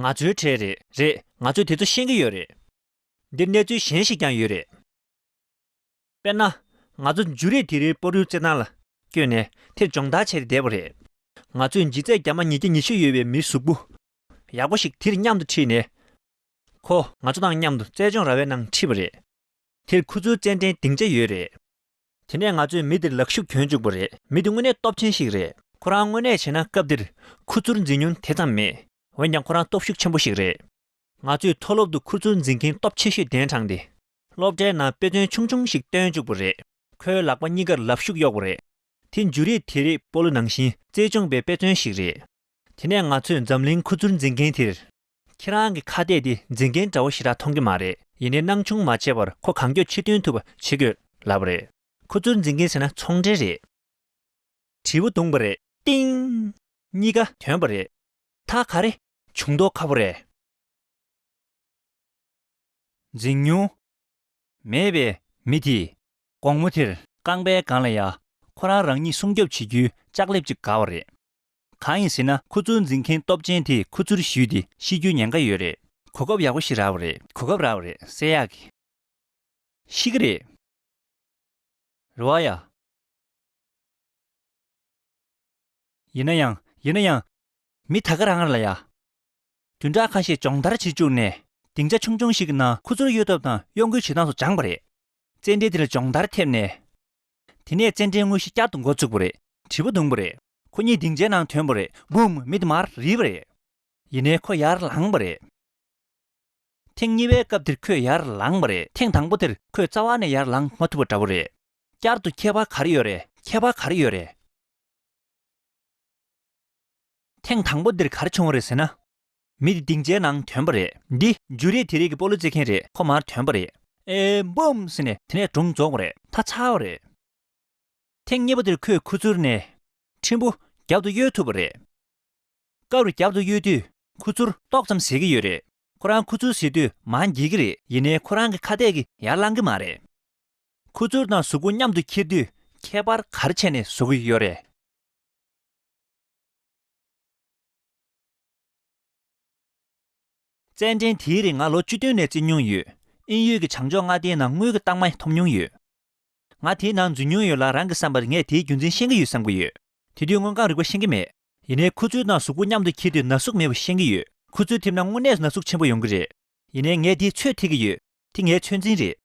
ང་ཚོའི་གྲས་རེད། རེད། ང་ཚོས་དེ་ཚོ་ཤེས་ཀྱི་ཡོད་རེད། འདིར་གནས་ཚུལ་གཞན་ཞིག་ཀྱང་ཡོད་རེད། དཔེར་ན། ང་ཚོ་འབྱུ་རིགས་དེ་རིགས་སྤོ་ལོའི་རྩེད་ཐང་ལ་བསྐྱོད་ནས་དེར་སྦྱོང་བརྡར་བྱས་ཏེ་བསྡད་པ་རེད། ང་ཚོས་ལྗིད་ཚད་རྒྱ་མ་ཉིས་བརྒྱ་ཉི་ཤུ་ཡོད་པའི་མིའི་གཟུགས་པོ་ཡག་པོ་ཞིག་དེར་མཉམ་དུ་ཁྲིད་ནས། ཁོ་ང་ཚོ་དང་མཉམ་དུ་རྩལ་སྦྱོང་ར་བའི་ནང་ཁྲིད་པ་རེད། དེར་ཁུ་ཚུར་རྩེད་འགྲན་སྡིངས་ཆ་ཡོད་རེད། དེ་ནས་ང་ཚོས་མི་དེར་ལག་ཤུབས་གྱོན་བཅུག་པ་རེད། མི་དེ་དངོས་གནས་སྟོབས་ཆེན་ཞིག་རེད། ཁོ་རང་དངོས་གནས་བྱས་ན་སྐབས་དེར་ཁུ་ཚུར་འཛིན་མྱོང་དེ་ཙམ་མེད། འོན་ཀྱང་ཁོ་རང་སྟོབས་ཤུགས་ཆེན་པོ་ཞིག་རེད། ང་ཚོས་མཐོ་སློབ་ཏུ་ཁུ་ཚུར་འཛིན་མཁན་སྟོབས་ཆེ་ཤོས་གདན་དྲངས་ཏེ། སློབ་གྲྭའི་ནང་དཔེ་མཚོན་ཆུང་ཆུང་ཞིག་སྟོན་བཅུག་པ་རེད། ཁོའི་ལག་པ་གཉིས་ཀར་ལག་ཤུབས་གཡོགས་པ་རེད། དེ་འབྱུ་རིགས་དེ་རིགས་སྤོ་ལོ་ནང་བཞིན་རྩལ་སྦྱོང་པའི་དཔེ་མཚོན་ཞིག་རེད། དེ་ནས་ང་ཚོས་འཛམ་གླིང་ཁུ་ཚུར་འཛིན་མཁན་དེར། ཁྱེད་རང་གི་ཁ་གཏད་དེ་འཛིན་མཁན་འདྲ་བོ་ཞེ་དྲག་མཐོང་གི་མ་རེད། ཡིན་ནའི་སྣང་ཆུང་མ་བྱས་པར་ཁོ་གང་མགྱོགས་ཕྱིར་ཐོན་ཐུབ་པ་བྱེད་དགོས་ལབ་པ་རེད། ཁུ་ཚུར་འཛིན་མཁན་ཟེར་ན་ཚོང་འབྲེལ་རེད། དྲིལ་བུ་བརྡུངས་པ་རེད། ཏིང་། གཉིས་ཀ་ཐོན་པ་རེད། ད་ག་རེ་བྱུང་མདོག་ཁ་པོ་རེད། འཛིང་མྱོང་མེད་པའི་མི་དེས་དགོང་མོ་དེར་རྐང་པའི་སྒང་ལ་ཡ་ཁོ་རང་རང་ཉིད་སྲུང་སྐྱོབ་བྱེད་རྒྱུའི་ལྕགས་ལེབ་ཅིག་བསྒར་བ་རེད། གང་ཡིན་ཟེར་ན་ཁུ་ཚུར་འཛིན་མཁན་སྟོབས་ཆེན་དེས་ཁུ་ཚུར་གཞུས་ཏེ་ཤི་རྒྱུའི་ཉེན་ཁ་ཡོད་རེད། གོ་སྐབས་ཡག་པོ་ཞིག་རག་པ་རེད། གོ་སྐབས་རག་པ་རེད། བསད་ཡག་གི། ཤི་གི་རེད། རེད་པ་ཡ། ཡིན་ན་ཡང་། ཡིན་ན་ཡང་། མི་ད་ག་རང་རང་ལ་ཡ། བདུན་ཕྲག་ཁ་ཤས་སྦྱོང་བརྡར་བྱེད་བཅུག་ནས་སྡིངས་ཆ་ཆུང་ཆུང་ཞིག་གི་ནང་ཁུ་ཚུར་གཡོལ་ཐབས་དང་གཡོ་འགུལ་བྱེད་སྟངས་སོགས་སྦྱངས་པ་རེད། རྩེད་འགྲན་དེ་ལ་སྦྱོང་བརྡར་ཐེབས་ནས། དེ་ནས་རྩེད་འགྲན་དངོས་གཞི་བསྐྱར་དུ་འགོ་བཙུགས་པ་རེད། དྲིལ་བུ་བརྡུངས་པ་རེད། ཁོ་གཉིས་སྡིངས་ཆའི་ནང་ཐོན་པ་རེད། འབུམ། མི་དེ་མར་རིལ་བ་རེད། ཡིན་ནའི་ཁོ་ཡར་ལངས་པ་རེད། ཐེངས་གཉིས་པའི་སྐབས་དེར་ཁོས་ཡར་ལངས་པ་རེད། ཐེངས་དང་པོ་དེར་ཁོས་རྩ་བ་ནས་ཡར་ལངས་མ་ཐུབ་པ་འདྲ་པོ་རེད། བསྐྱར་དུ་ཁྱད་པར་ག་རེ་ཡོད་རེད། ཁྱད་པར་ག་རེ་ཡོད་རེད། ཐེངས་དང་པོ་འདིར་ག་རེ་བྱུང་བ་རེད་ཟེར་ན། མི་དེ་སྡིངས་ཆའི་ནང་ཐོན་པ་རེད། འདི་འཇུ་རེས་དེ་རིགས་ཀྱི་སྤོ་ལོ་རྩེད་མཁན་རེད། ཁོ་མར་ཐོན་པ་རེད། ཨེ་འབུམ་ཟེར་ནས་དེ་ནས་སྒྲུང་རྫོགས་པ་རེད། ད་ཚར་བ་རེད། ཐེངས་གཉིས་པ་དེར་ཁོས་ཁུ་ཚུར་ནས་ཕྲན་བུ་རྒྱབ་ཏུ་གཡོལ་ཐུབ་པ་རེད། སྐབས་རེ་རྒྱབ་ཏུ་གཡོལ་དུས་ཁུ་ཚུར་ཏོག་ཙམ་ཟད་ཀྱི་ཡོད་རེད། ཁོ་རང་ཁུ་ཚུར་ཟད་དུས་མར་འགྱེལ་གྱི་རེད། ཡིན་ནའི་ཁོ་རང་གི་ཁ་གཏད་ཀྱིས་ཡར་ལངས་ཀྱི་མ་རེད། ཁུ་ཚུར་དང་གཟུགས་པོ་མཉམ་དུ་འཁྱེར་དུས་ཁྱད་པར་ག་རེ་བྱས་ནས་བཟོ་གི་ཡོད་རེད། རྩེད་འགྲན་དེའི་རིགས་ང་ལོ་བཅུ་བདུན་ནས་རྩེ་མྱོང་ཡོད། དབྱིན་ཡུལ་གྱི་བྱང་ཕྱོགས་མངའ་སྡེའི་ནང་དངུལ་གྱི་རྟགས་མ་ཐོབ་མྱོང་ཡོད། ང་དེའི་ནང་འཛུལ་མྱོང་ཡོད་ལ། རང་གི་བསམ་པར་ངས་དེའི་རྒྱུ་མཚན་ཤེས་ཀྱི་ཡོད་བསམ་གྱི་ཡོད། དེ་དུས་དངོས་ཁམས་རིག་པ་ཤེས་ཀྱི་མེད། ཡིན་ནའི་ཁུ་ཚུར་དང་གཟུགས་པོ་མཉམ་དུ་འཁྱེར་དུས་ན་ཟུག་མེད་པ་ཤེས་ཀྱི་ཡོད། ཁུ་ཚུར་འཐེབས་ན་དངོས་གནས་སུ་ན་ཟུག་ཆེན་པོ་ཡོང་གི་རེད། ཡིན་ནའི་ངས་དེ་ཚོད་ཐིག་གི་ཡོད། དེ་ངའི་ཚོད་འཛིན་རེད།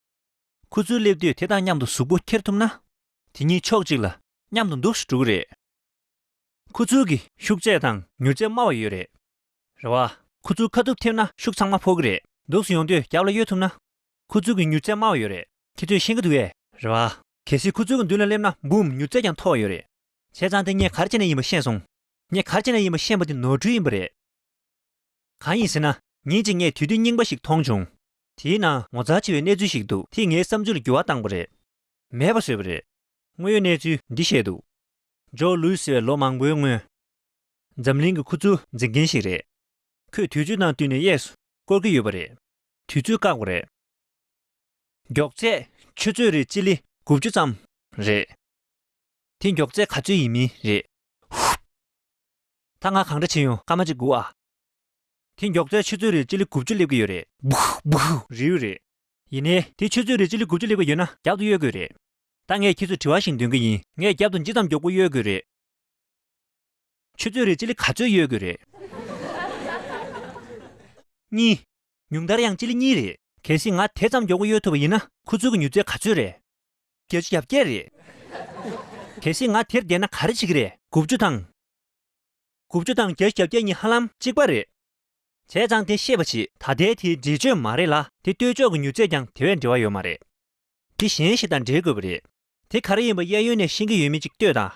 ཁུ་ཚུར་སླེབས་དུས་དེ་དང་མཉམ་དུ་གཟུགས་པོ་འཁྱེར་ཐུབ་ན། དེ་གཉིས་ཕྱོགས་གཅིག་ལ་མཉམ་དུ་འདུག་སེ་འགྲོ་གི་རེད། ཁུ་ཚུར་གྱི་ཤུགས་ཚད་དང་མྱུར་ཚད་དམའ་བ་ཡོད་རེད། རེད་བ། ཁུ་ཚུར་ཁ་ཐུག་འཐེབས་ན་ཤུགས་ཚང་མ་ཕོག་གི་རེད། འདུག་སེ་ཡོང་དུས་རྒྱབ་ལ་གཡོལ་ཐུབ་ན། ཁུ་ཚུར་གྱི་མྱུར་ཚད་དམའ་བ་ཡོད་རེད། ཁྱེད་ཚོས་ཤེས་ཀྱི་འདུག་གས། རེད་བ། གལ་སྲིད་ཁུ་ཚུར་གྱི་མདུན་ལ་སླེབས་ན་འབུམ་མྱུར་ཚད་ཀྱང་མཐོ་བ་ཡོད་རེད། བྱས་ཙང་དེ་ངས་ག་རེ་བྱས་ནས་ཡིན་པ་ཤེས་སོང་། ངས་ག་རེ་བྱས་ནས་ཡིན་པ་ཤེས་པ་དེ་ནོར་འཁྲུལ་ཡིན་པ་རེད། གང་ཡིན་ཟེར་ན། ཉིན་གཅིག་ངས་དུས་དུས་རྙིང་པ་ཞིག་མཐོང་བྱུང་། དེའི་ནང་ངོ་མཚར་ཆེ་བའི་གནས་ཚུལ་ཞིག་འདུག་དེས་ངའི་བསམ་ཚུལ་ལ་འགྱུར་བ་བཏང་པ་རེད། མེད་པ་བཟོས་པ་རེད། དངོས་ཡོད་གནས་ཚུལ་འདི་བཤད་འདུག་ཇོ་ལུའི་ཟེར་བའི་ལོ་མང་པོའི་སྔོན། འཛམ་གླིང་གི་ཁུ་ཚུར་འཛིན་མཁན་ཞིག་རེད། ཁོས་དུས་ཚོད་དང་བསྟུན་ནས་གཡས་སུ་སྐོར་གྱི་ཡོད་པ་རེད། དུས་ཚོད་བཀག་པ་རེད། མགྱོགས་ཚད་ཆུ་ཚོད་རེར་སྤྱི་ལེ་དགུ་བཅུ་ཙམ་རེད། དེ་མགྱོགས་ཚད་ག་ཚོད་ཡིན་མིན་རེད། ཧུབ། ད་ང་གང་འདྲ་བྱེད་ཡོང་། སྐར་མ་གཅིག་སྒུག་ཨ། དེ་མགྱོགས་ཚད་ཆུ་ཚོད་རེར་སྤྱི་ལེ་དགུ་བཅུ་སླེབས་ཀྱི་ཡོད་རེད། སྦུག་སྦུག་རེད་རེད། ཡིན་ནའི་དེ་ཆུ་ཚོད་རེར་སྤྱི་ལེ་དགུ་བཅུ་སླེབས་ཀྱི་ཡོད་ན་རྒྱབ་ཏུ་གཡོལ་དགོས་རེད། ད་ངས་ཁྱེད་ཚོར་དྲི་བ་ཞིག་འདོན་གྱི་ཡིན། ངས་རྒྱབ་ཏུ་ཇི་ཙམ་མགྱོགས་པོ་གཡོལ་དགོས་རེད། ཆུ་ཚོད་རེར་སྤྱི་ལེ་ག་ཚོད་གཡོལ་དགོས་རེད། གཉིས། ཉུང་མཐར་ཡང་སྤྱི་ལེ་གཉིས་རེད། གལ་སྲིད་ང་དེ་ཙམ་མགྱོགས་པོ་གཡོལ་ཐུབ་པ་ཡིན་ན་ཁུ་ཚུར་གྱི་མྱུར་ཚད་ག་ཚོད་རེད། བརྒྱད་ཅུ་གྱ་བརྒྱད་རེད། གལ་སྲིད་ང་དེར་བསྡད་ན་ག་རེ་བྱེད་ཀྱི་རེད། དགུ་བཅུ་དང་། དགུ་བཅུ་དང་བརྒྱད་ཅུ་གྱ་བརྒྱད་གཉིས་ཧ་ལམ་གཅིག་པ་རེད། བྱས་ཙང་དེ་ཤེས་པ་བྱེད། ད་ལྟའི་དེའི་འགྲེལ་བརྗོད་མ་རེད་ལ། དེ་ལྟོས་ཕྱོགས་ཀྱི་མྱུར་ཚད་ཀྱང་དེ་བས་འབྲེལ་བ་ཡོད་མ་རེད། དེ་གཞན་ཞིག་དང་འབྲེལ་དགོས་པ་རེད། དེ་ག་རེ་ཡིན་པ་གཡས་གཡོན་ནས་ཤེས་ཀྱི་ཡོད་མེད་ཅིག་ལྟོས་དང་།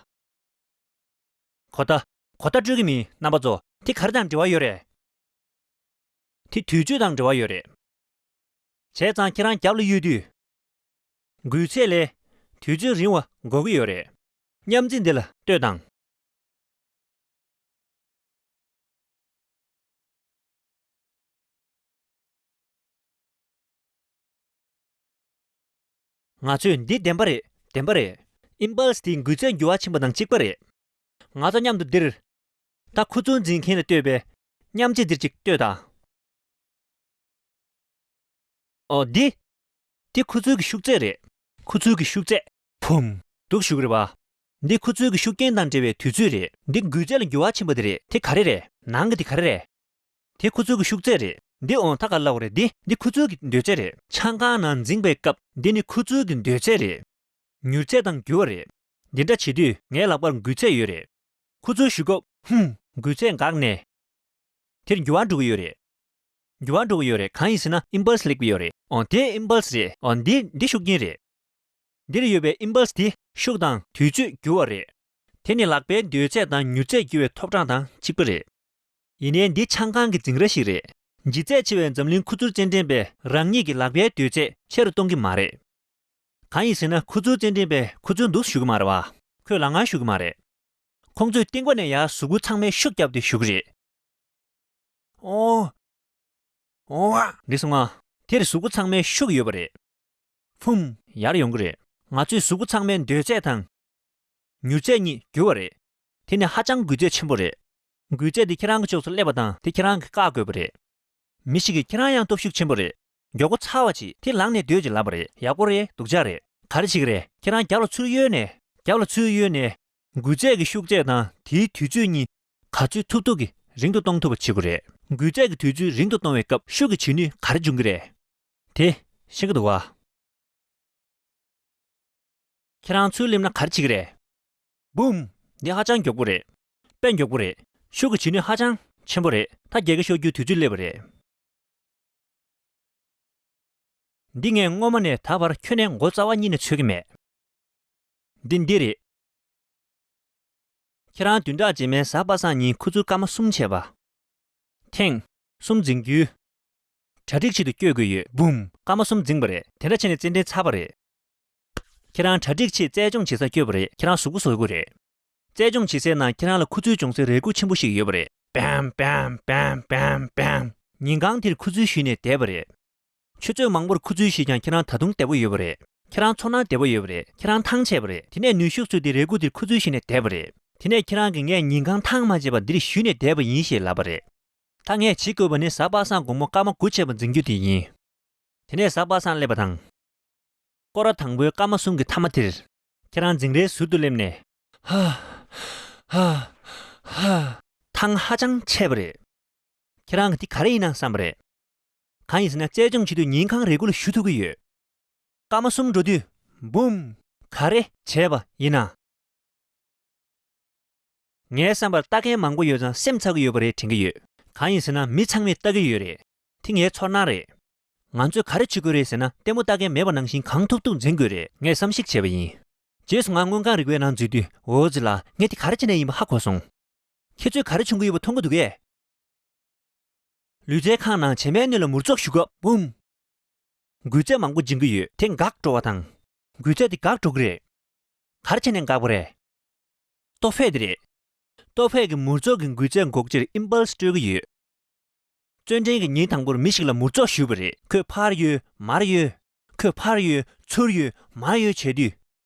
གོ་བརྡ། གོ་བརྡ་སྤྲོད་ཀྱི་མིན། རྣམ་པ་ཚོ། དེ་ག་རེ་དང་འབྲེལ་བ་ཡོད་རེད། དེ་དུས་ཚོད་དང་འབྲེལ་བ་ཡོད་རེད། བྱས་ཙང་ཁྱེད་རང་རྒྱབ་ལ་གཡུག་དུས། འགུལ་ཚད་ལས་དུས་ཚོད་རིང་བ་འགོར་གྱི་ཡོད་རེད། མཉམ་རྩིས་འདི་ལ་ལྟོས་དང་། ང་ཚོས་འདི་བདེན་པ་རེད། བདེན་པ་རེད། ཨིམ་པལ་སི་དེའི་འགུལ་ཚད་འགྱུར་བ་ཕྱིན་པ་དང་གཅིག་པ་རེད། ང་ཚོ་མཉམ་དུ་འདིར། ད་ཁུ་ཚུར་འཛིན་མཁན་ལ་ལྟོས་པའི་མཉམ་རྩིས་འདིར་ཅིག་ལྟོས་དང་། ཨོ་འདི། འདི་ཁུ་ཚུར་གྱི་ཤུགས་ཚད་རེད། ཁུ་ཚུར་གྱི་ཤུགས་ཚད། བུམ། འདུག་ཞུ་གི་རེད་བ། འདི་ཁུ་ཚུར་གྱི་ཤུགས་རྐྱེན་དང་འབྲེལ་བའི་དུས་ཚོད་རེད། འདི་འགུལ་ཚད་ལ་འགྱུར་བ་ཕྱིན་པ་དེ་རེད། དེ་ག་རེ་རེད། ནང་གི་དེ་ག་རེ་རེད། དེ་ཁུ་ཚུར་གྱི་ཤུགས་ཚད་རེད། འདི་འོང་ད་ག་ལབ་རེད། འདི་འདི་ཁུ་ཚུར་གྱི་འདོད་ཚད་རེད། ཆང་ཁང་ནང་འཛིང་པའི་སྐབས་འདི་ནི་ཁུ་ཚུར་གྱི་འདོད་ཚད་རེད། མྱུར་ཚད་དང་འགྱུར་བ་རེད། འདི་འདྲ་བྱེད་དུས་ངའི་ལག་པར་འགུལ་ཚད་ཡོད་རེད། ཁུ་ཚུར་གཞུ་སྐབས་ཧུམ། འགུལ་ཚད་འགག་ནས། དེར་འགྱུར་བ་འགྲོ་གི་ཡོད་རེད། འགྱུར་བ་འགྲོ་གི་ཡོད་རེད། གང་ཡིན་ཟེར་ན་ཨིམ་པལ་སི་སླེབས་ཀྱི་ཡོད་རེད། འོ་དེ་ཨིམ་པལ་སི་རེད། འོ་འདི་འདི་ཤུགས་རྐྱེན་རེད། འདིར་ཡོད་པའི་ཨིམ་པལ་སི་དེ་ཤུགས་དང་དུས་ཚོད་འགྱུར་བ་རེད། དེ་ནི་ལག་པའི་འདོད་ཚད་དང་མྱུར་ཚད་འགྱུར་བའི་ཐོབ་གྲངས་དང་གཅིག་པ་རེད། ཡིན་ནའི་འདི་ཆང་ཁང་གི་འཛིང་ར་ཞིག་རེད། ལྗིད་ཚད་ཆེ་བའི་འཛམ་གླིང་ཁུ་ཚུར་རྩེད་འགྲན་པས་རང་ཉིད་ཀྱི་ལག་པའི་འདོད་ཚད་ཆེ་རུ་གཏོང་གི་མ་རེད། གང་ཡིན་ཟེར་ན་ཁུ་ཚུར་རྩེད་འགྲན་པས་ཁུ་ཚུར་འདུག་གཞུ་གི་མ་རེད་བ། ཁོས་ལག་ངར་གཞུ་གི་མ་རེད། ཁོང་ཚོས་སྟེང་པ་ནས་ཡར་གཟུགས་པོ་ཚང་མའི་ཤུགས་བརྒྱབ་སྟེ་གཞུ་གི་རེད། ཨོ། ཨོ། འདི་སོང་ང་། དེར་གཟུགས་པོ་ཚང་མའི་ཤུགས་ཡོད་པ་རེད། ཕུམ། ཡར་ཡོང་གི་རེད། ང་ཚོས་གཟུགས་པོ་ཚང་མའི་འདོད་ཚད་དང་། མྱུར་ཚད་གཉིས་འགྱུར་བ་རེད། དེ་ནི་ཧ་ཅང་འགུལ་ཚད་ཆེན་པོ་རེད། འགུལ་ཚད་དེ་ཁྱེད་རང་གི་ཕྱོགས་སུ་སླེབས་པ་དང་དེ་ཁྱེད་རང་གིས་བཀག་དགོས་པ་རེད། མི་ཞིག་གིས་ཁྱེད་རང་ཡང་སྟོབས་ཤུགས་ཆེན་པོ་རེད། མགྱོགས་པོ་ཚར་བ་བྱེད། དེ་ལངས་ནས་སྡོད་ཅེས་ལབ་པ་རེད། ཡག་པོ་རེད། སྡུག་ཅག་རེད། ག་རེ་བྱེད་ཀྱི་རེད། ཁྱེད་རང་རྒྱབ་ལ་ཚུར་གཡོལ་ནས། རྒྱབ་ལ་ཚུར་གཡོལ་ནས། འགུལ་ཚད་ཀྱི་ཤུགས་ཚད་དང་དེའི་དུས་ཚོད་གཉིས་ག་ཚོད་ཐུབ་ཐུབ་ཀྱིས་རིང་དུ་གཏོང་ཐུབ་པ་བྱེད་དགོས་རེད། འགུལ་ཚད་ཀྱི་དུས་ཚོད་རིང་དུ་གཏོང་བའི་སྐབས་ཤུགས་ཀྱི་བྱེད་ནུས་ག་རེ་འབྱུང་གི་རེད། དེ་ཤེས་ཀྱི་འདུག་བ། ཁྱེད་རང་ཚུར་སླེབས་ན་ག་རེ་བྱེད་ཀྱི་རེད། འབུམ། འདི་ཧ་ཅང་མགྱོགས་པོ་རེད། དཔེ་མགྱོགས་པོ་རེད། ཤུགས་ཀྱི་བྱེད་ནུས་ཧ་ཅང་ཆེན་པོ་རེད། ད་རྒྱལ་ཁ་ཤོར་རྒྱུའི་དུས་ཚོད་སླེབས་པ་རེད། འདི་ངས་སྔོན་མ་ནས་ད་བར་ཁྱོན་ནས་མགོ་རྩ་བ་གཉིས་ནས་འཚོལ་གྱི་མེད། འདི་འདི་རེད། ཁྱེད་རང་བདུན་ཕྲག་རྗེས་མའི་གཟའ་པ་སངས་ཉིན་ཁུ་ཚུར་སྐར་མ་གསུམ་བྱས་པ། ཐེངས་གསུམ་འཛིན་རྒྱུའི། གྲ་སྒྲིག་ཆེད་དུ་བསྐྱོད་དགོས་ཡོད། འབུམ། སྐར་མ་གསུམ་འཛིན་པ་རེད། དེ་འདྲ་བྱས་ནས་རྩེད་འགྲན་ཚར་བ་རེད། ཁྱེད་རང་གྲ་སྒྲིག་ཆེད་རྩལ་སྦྱོང་བྱེད་སར་བསྐྱོད་པ་རེད། ཁྱེད་རང་གཟུགས་པོ་བཟོ་དགོས་རེད། རྩལ་སྦྱོང་བྱེད་སའི་ནང་ཁྱེད་རང་ལ་ཁུ་ཚུར་སྦྱོང་སའི་རས་ཁུག་ཆེན་པོ་ཞིག་ཡོད་པ་རེད། པེམ་པེམ་པེམ་པེམ་པེམ། ཉིན་གང་དེར་ཁུ་ཚུར་གཞུས་ནས་བསྡད་པ་རེད། ཆུ་ཚོད་མང་པོར་ཁུ་ཚུར་གཞུས་ཀྱང་ཁྱེད་རང་ད་དུང་བདེ་པོ་ཡོད་པ་རེད། ཁྱེད་རང་ཚོར་སྣང་བདེ་པོ་ཡོད་པ་རེད། ཁྱེད་རང་ཐང་ཆད་པ་རེད། དེ་ནས་ནུས་ཤུགས་བཙུགས་ཏེ་རས་ཁུག་དེར་ཁུ་ཚུར་གཞུས་ནས་བསྡད་པ་རེད། དེ་ནས་ཁྱེད་རང་གིས་ངས་ཉིན་གང་ཐང་མ་བྱས་པར་འདིར་གཞུས་ནས་བསྡད་པ་ཡིན་ཞེས་ལབ་པ་རེད། ད་ངས་བྱེད་དགོས་པ་ནི་གཟའ་པ་སངས་དགོང་མོ་སྐར་མ་དགུ་བྱས་པ་འཛིན་རྒྱུ་དེ་ཡིན། དེ་ནས་གཟའ་པ་སངས་སླེབས་པ་དང་། སྐོར་ར་དང་པོའི་སྐར་མ་གསུམ་གྱི་མཐའ་མ་དེར། ཁྱེད་རང་འཛིང་རའི་ཟུར་དུ་སླེབས་ནས། ཧ། ཧ། ཧ། ཐང་ཧ་ཅང་ཆད་པ་རེད། ཁྱེད་རང་གིས་འདི་ག་རེ་ཡིན་ན་བསམ་པ་རེད། གང་ཡིན་ཟེར་ན་རྩལ་སྦྱོང་བྱེད་དུས་ཉིན་གང་རས་ཁུག་ལ་གཞུ་ཐུབ་ཀྱི་ཡོད། སྐར་མ་གསུམ་འགྲོ་དུས། འབུམ། ག་རེ་བྱས་པ་ཡིན་ན། ངའི་བསམ་པར་ལྟ་མཁན་མང་པོ་ཡོད་ཙང་སེམས་ཚ་གི་ཡོད་པ་རེད་དྲན་གྱི་ཡོད། གང་ཡིན་ཟེར་ན་མི་ཚང་མས་ལྟ་གི་ཡོད་རེད། དེ་ངའི་ཚོར་སྣང་རེད། ང་ཚོས་ག་རེ་བྱེད་དགོས་རེད་ཟེར་ན་ལྟད་མོ་ལྟ་མཁན་མེད་པ་ནང་བཞིན་གང་ཐུབ་ཐུབ་འཛིང་དགོས་རེད། ངས་བསམ་གཞིག་བྱས་པ་ཡིན། རྗེས་སུ་ང་དངོས་ཁང་རིག་པའི་ནང་འཛུལ་དུས་འོ་ཙི་ལ་ངས་དེ་ག་རེ་བྱས་ནས་ཡིན་པ་ཧ་གོ་སོང་། ཁྱེད་ཚོས་ག་རེ་བྱུང་གི་ཡོད་པ་མཐོང་གི་འདུག་གས། ལུས་རྩལ་ཁང་ནང་བྱེ་མའི་སྣེ་ལ་མུར་ཙོག་གཞུ་སྐབས་འབུམ། འགུལ་རྫས་མང་པོ་འབྱིན་གྱི་ཡོད། དེ་འགག་འགྲོ་བ་དང་། འགུལ་རྫས་དེ་འགག་འགྲོ་གི་རེད། ག་རེ་བྱས་ནས་འགག་པ་རེད། ཏོ་ཧྥེ་དེ་རེད། ཏོ་ཧྥེ་གིས་མུར་ཙོག་གི་འགུལ་རྫས་འགོག་ཕྱིར་ཨིམ་པལ་སི་སྤྲོད་ཀྱི་ཡོད། བརྩོན་འགྲན་གྱི་ཉིན་དང་པོར་མི་ཞིག་ལ་མུར་ཙོག་གཞུས་པ་རེད། ཁོས་ཕར་གཡོལ་མར་གཡོལ། ཁོས་ཕར་གཡོལ་ཚུར་གཡོལ་མར་གཡོལ་བྱས་དུས།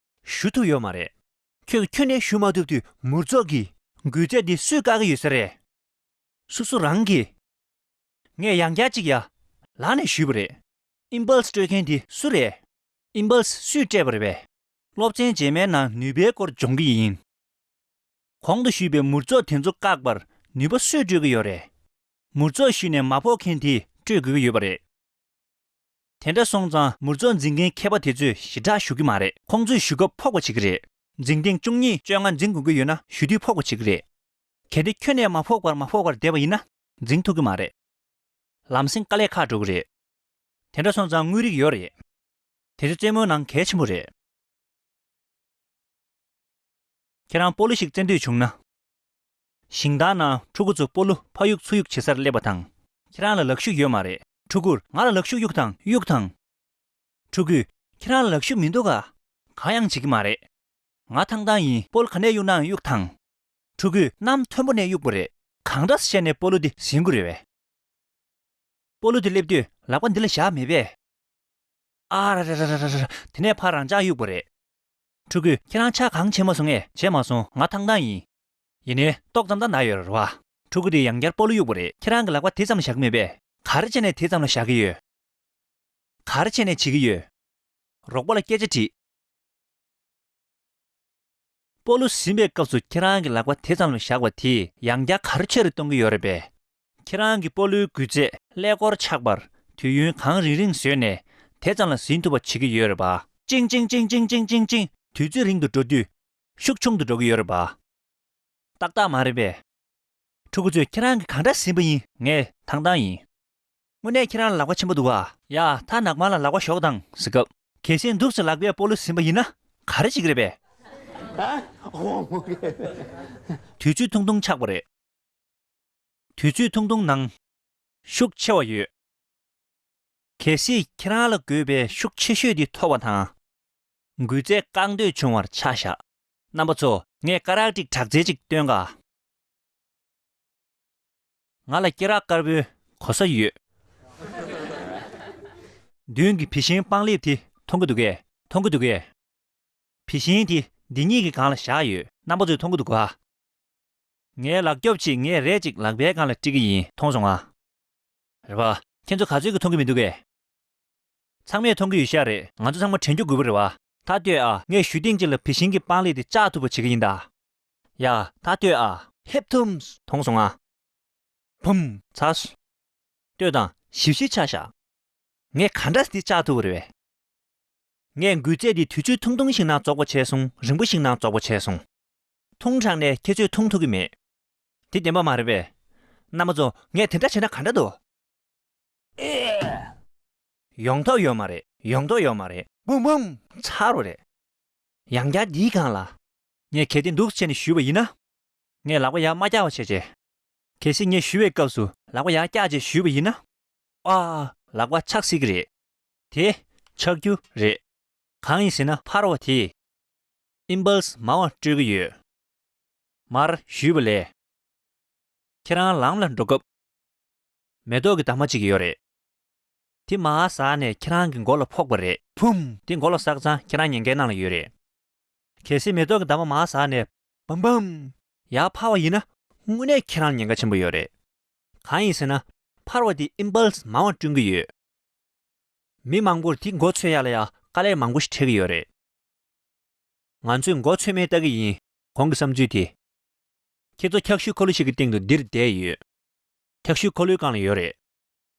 གཞུ་ཐུབ་ཡོད་མ་རེད། ཁྱོད་ཀྱིས་ཁྱོན་ནས་གཞུ་མ་ཐུབ་དུས་མུར་ཙོག་གིས་འགུལ་རྫས་འདི་སུས་བཀག་གི་ཡོད་ས་རེད། སོ་སོ་རང་གིས། ངས་ཡང་བསྐྱར་གཅིག་ཡ། ལག་ནས་གཞུས་པ་རེད། ཨིམ་པལ་སི་སྤྲོད་མཁན་དེ་སུ་རེད། ཨིམ་པལ་སི་སུས་སྤྲད་པ་རེད་པས། སློབ་ཚན་རྗེས་མའི་ནང་ནུས་པའི་སྐོར་སྦྱོང་གི་ཡིན། གོང་དུ་ཞུས་པའི་མུར་ཙོག་དེ་ཚོ་བཀག་པར་ནུས་པ་སུས་སྤྲོད་ཀྱི་ཡོད་རེད། མུར་ཙོག་གཞུས་ནས་མ་ཕོག་མཁན་དེས་སྤྲོད་དགོས་ཀྱི་ཡོད་པ་རེད། དེ་འདྲ་སོང་ཙང་མུར་ཙོག་འཛིང་མཁན་མཁས་པ་དེ་ཚོས་ཞེ་དྲག་གཞུ་གི་མ་རེད། ཁོང་ཚོས་གཞུ་སྐབས་ཕོག་པ་བྱེད་ཀྱི་རེད། འཛིང་ཐེངས་བཅུ་གཉིས་བཅོ་ལྔ་འཛིང་དགོས་ཀྱི་ཡོད་ན་གཞུ་དུས་ཕོག་པ་བྱེད་ཀྱི་རེད། གལ་ཏེ་ཁྱོན་ནས་མ་ཕོག་པར་མ་ཕོག་པར་བསྡད་པ་ཡིན་ན་འཛིང་ཐུབ་ཀྱི་མ་རེད། ལམ་སེང་དཀའ་ལས་ཁག་འགྲོ་གི་རེད། དེ་འདྲ་སོང་ཙང་དངོས་རིགས་ཡོད་རེད། དེ་ཚོ་རྩེད་མོའི་ནང་གལ་ཆེན་པོ་རེད། ཁྱེད་རང་སྤོ་ལོ་ཞིག་རྩེད་འདོད་བྱུང་ན། ཞིང་ཐང་ནང་ཕྲུ་གུ་ཚོ་སྤོ་ལོ་ཕ་གཡུག་ཚུར་གཡུག་བྱེད་སར་སླེབས་པ་དང་། ཁྱེད་རང་ལ་ལག་ཤུབས་ཡོད་མ་རེད། ཕྲུ་གུར་ང་ལ་ལག་ཤུབས་གཡུག་དང་གཡུག་དང་། ཕྲུ་གུས་ཁྱེད་རང་ལ་ལག་ཤུབས་མི་འདུག་ག་གང་ཡང་བྱེད་ཀྱི་མ་རེད། ང་ཐང་ཐང་ཡིན། སྤོ་ལོ་ག་ནས་གཡུག་ནའང་གཡུག་དང་། ཕྲུ་གུས་གནམ་མཐོན་པོ་ནས་གཡུག་པ་རེད། གང་འདྲ་བྱས་ནས་སྤོ་ལོ་འདི་ཟིན་དགོས་རེད་པས། སྤོ་ལོ་དེ་སླེབས་དུས་ལག་པ་འདི་ལ་བཞག་མེད་པས། ཨ་ར་ར་ར་ར་ར། དེ་ནས་ཕར་རང་འཇགས་གཡུག་པ་རེད། ཕྲུ་གུས་ཁྱེད་རང་ཆག་གང་བྱས་མ་སོང་ངས། བྱས་མ་སོང་། ང་ཐང་ཐང་ཡིན། ཡིན་ནའི་ཏོག་ཙམ་ད་ན་ཡོད་རེད་བ། ཕྲུ་གུ་དེས་ཡང་བསྐྱར་སྤོ་ལོ་གཡུག་པ་རེད། ཁྱེད་རང་གི་ལག་པ་དེ་ཙམ་ལ་བཞག་གི་མེད་པས། ག་རེ་བྱས་ནས་དེ་ཙམ་ལ་བཞག་གི་ཡོད། ག་རེ་བྱས་ནས་བྱེད་ཀྱི་ཡོད། རོགས་པ་ལ་སྐད་ཆ་དྲིས། སྤོ་ལོ་ཟིན་པའི་སྐབས་སུ་ཁྱེད་རང་གི་ལག་པ་དེ་ཙམ་ལ་བཞག་པ་དེས་ཡང་བསྐྱར་ག་རེ་ཆེ་རུ་གཏོང་གི་ཡོད་རེད་པས། ཁྱེད་རང་གི་སྤོ་ལོའི་འགུལ་རྫས་ཀླད་ཀོར་ཆག་པར་དུས་ཡུན་གང་རིང་རིང་བཟོས་ནས་དེ་ཙམ་ལ་ཟིན་ཐུབ་པ་བྱེད་ཀྱི་ཡོད་རེད་པ། ཅིང་ཅིང་ཅིང་། དུས་ཚོད་རིང་དུ་འགྲོ་དུས་ཤུགས་ཆུང་དུ་འགྲོ་གི་ཡོད་རེད་པ། ཏག་ཏག་མ་རེད་པས། ཕྲུ་གུ་ཚོས་ཁྱེད་རང་གིས་གང་འདྲ་ཟིན་པ་ཡིན། ངས་ཐང་ཐང་ཡིན། དངོས་གནས་ཁྱེད་རང་ལ་ལག་པ་ཆེན་པོ་འདུག་ག་ཡ། ད་ནག་མ་ལ་ལག་པ་ཞོག་དང་ཟེར་སྐབས། གལ་སྲིད་འདུག་སེ་ལག་པས་སྤོ་ལོ་ཟིན་པ་ཡིན་ན་ག་རེ་བྱེད་ཀྱི་རེད་པས། དུས་ཚོད་ཐུང་ཐུང་ཆགས་པ་རེད། དུས་ཚོད་ཐུང་ཐུང་ནང་ཤུགས་ཆེ་བ་ཡོད། གལ་སྲིད་ཁྱེད་རང་ལ་དགོས་པའི་ཤུགས་ཆེ་ཤོས་དེ་ཐོབ་པ་དང་། འགུལ་རྫས་བཀག་འདོད་བྱུང་བར་ཆ་བཞག་རྣམ་པ་ཚོ། ངས་སྐ་རགས་ཀྱི་དྲག་རྩལ་ཅིག་སྟོན་ག་ང་ལ་སྐེ་རགས་དཀར་པོའི་གོ་ས་ཡོད། མདུན་གྱི་བི་ཤིང་སྤང་ལེབ་དེ་མཐོང་གི་འདུག་གས། མཐོང་གི་འདུག་གས། བི་ཤིང་དེ་འདི་གཉིས་ཀྱི་སྒང་ལ་བཞག་ཡོད། རྣམ་པ་ཚོས་མཐོང་གི་འདུག་ག་ངའི་ལག་སྐྱོབ་ཅིག་ངས་རས་ཅིག་ལག་པའི་སྒང་ལ་དཀྲིག་གི་ཡིན། མཐོང་སོང་ང་། རེད་པ། ཁྱེད་ཚོ་ག་ཚོད་ཀྱིས་མཐོང་གི་མི་འདུག་གས། ཚང་མས་མཐོང་གི་ཡོད་ཤག་རེད། ང་ཚོ་ཚང་མ་དྲན་རྒྱུ་དགོས་པ་རེད་བ། ད་ལྟོས་ཨ། ངས་གཞུ་ཐེངས་གཅིག་ལ་བི་ཤིང་གི་སྤང་ལེབ་དེ་བཅག་ཐུབ་པ་བྱེད་ཀྱི་ཡིན་ད། ཡ། ད་ལྟོས་ཨ། ཧེབ་ཐུམ། མཐོང་སོང་ང་། བུམ། ཚར་སོང་། ལྟོས་དང་། ཞིབ་ཞིབ་ཆ་བཞག་ངས་ག་འདྲ་འདི་བཅག་ཐུབ་པ་རེད་པས། ངས་འགུལ་རྫས་འདི་དུས་ཚོད་ཐུང་ཐུང་ཞིག་ནང་རྫོགས་པ་བྱས་སོང་། རིང་པོ་ཞིག་ནང་རྫོགས་པ་བྱས་སོང་། ཐུང་དྲགས་ནས་ཁྱེད་ཚོས་མཐོང་ཐུབ་ཀྱི་མེད། དེ་བདེན་པ་མ་རེད་པས། རྣམ་པ་ཚོ། ངས་དེ་འདྲ་བྱས་ན་ག་འདྲ་འདུག་ཡོང་ཐབས་ཡོད་མ་རེད། ཡོང་ཐབས་ཡོད་མ་རེད། བུམ་བུམ། ཚར་བ་རེད། ཡང་བསྐྱར་འདིའི་སྒང་ལ། ངས་གལ་ཏེ་འདུག་བྱས་ནས་ཞུས་པ་ཡིན་ན། ངས་ལག་པ་ཡར་མ་བཀྱག་པ་བྱས་རྗེས། གལ་སྲིད་ངས་ཞུ་བའི་སྐབས་སུ་ལག་པ་ཡར་བཀྱག་རྗེས་ཞུས་པ་ཡིན་ན། ཨ། ལག་པ་ཆག་སྲིད་ཀྱི་རེད། དེ་ཆག་རྒྱུ་རེད། གང་ཡིན་ཟེར་ན་འཕར་བ་དེས་ཨིམ་པལ་སི་མང་བ་སྤྲོད་ཀྱི་ཡོད། མར་ཞུས་པ་ལས། ཁྱེད་རང་ལམ་ལ་འགྲོ་སྐབས། མེ་ཏོག་གི་འདབ་མ་གཅིག་ཡོད་རེད། དེ་མར་ཟགས་ནས་ཁྱེད་རང་གི་མགོ་ལ་ཕོག་པ་རེད། བུམ། དེ་མགོ་ལ་ཟགས་ཙང་ཁྱེད་རང་ཉེན་ཁའི་ནང་ལ་ཡོད་རེད། གལ་སྲིད་མེ་ཏོག་གི་འདབ་མ་མར་ཟགས་ནས་བམ་བམ། ཡར་འཕར་བ་ཡིན་ན་དངོས་གནས་ཁྱེད་རང་ཉེན་ཁ་ཆེན་པོ་ཡོད་རེད། གང་ཡིན་ཟེར་ན། འཕར་བ་དེ་ཨིམ་པལ་སི་མང་བ་བསྐྲུན་གྱི་ཡོད། མི་མང་པོར་དེ་མགོ་ཚོས་ཡ་ལ་ཡ་དཀའ་ལས་མང་པོ་ཞིག་འཕྲད་ཀྱི་ཡོད་རེད། ང་ཚོས་མགོ་ཚོས་མེད་ལྟ་གི་ཡིན། གོང་གི་བསམ་ཚུལ་དེ། ཁྱེད་ཚོ་འཁྱག་ཤུལ་འཁོར་ལོ་ཞིག་གི་སྟེང་དུ་འདིར་བསྡད་ཡོད། འཁྱག་ཤུལ་འཁོར་ལོའི་སྒང་ལ་ཡོད་རེད།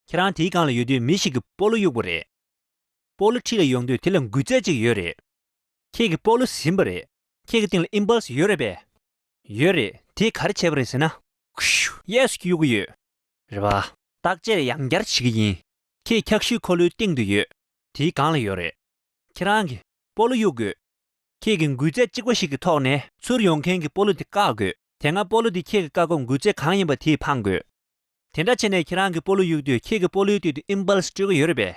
ཁྱེད་རང་དེའི་སྒང་ལ་ཡོད་དུས་མི་ཞིག་གིས་སྤོ་ལོ་གཡུགས་པ་རེད། སྤོ་ལོ་འཁྲིས་ལ་ཡོང་དུས་དེ་ལ་འགུལ་རྫས་ཅིག་ཡོད་རེད། ཁྱེད་ཀྱིས་སྤོ་ལོ་ཟིན་པ་རེད། ཁྱེད་ཀྱི་སྟེང་ལ་ཨིམ་པལ་སི་ཡོད་རེད་པས། ཡོད་རེད། དེས་ག་རེ་བྱས་པ་རེད་ཟེར་ན། ཁུ་ཤུ། གཡས་སུ་གཡུག་གི་ཡོད། རེད་པ། བརྟག་དཔྱད་ཡང་བསྐྱར་བྱེད་ཀྱི་ཡིན། ཁྱེད་འཁྱག་ཤུལ་འཁོར་ལོའི་སྟེང་དུ་ཡོད། དེའི་སྒང་ལ་ཡོད་རེད། ཁྱེད་རང་གིས་སྤོ་ལོ་གཡུག་དགོས། ཁྱེད་ཀྱིས་འགུལ་རྫས་གཅིག་པ་ཞིག་གི་ཐོག་ནས་ཚུར་ཡོང་མཁན་གྱི་སྤོ་ལོ་དེ་བཀག་དགོས། དེ་སྔ་སྤོ་ལོ་དེ་ཁྱེད་ཀྱིས་བཀག་གོ་འགུལ་རྫས་གང་ཡིན་པ་དེས་འཕངས་དགོས། དེ་འདྲ་བྱས་ནས་ཁྱེད་རང་གིས་སྤོ་ལོ་གཡུག་དུས་ཁྱེད་ཀྱིས་སྤོ་ལོའི་སྟེང་དུ་ཨིམ་པལ་སི་སྤྲོད་ཀྱི་ཡོད་རེད་པས།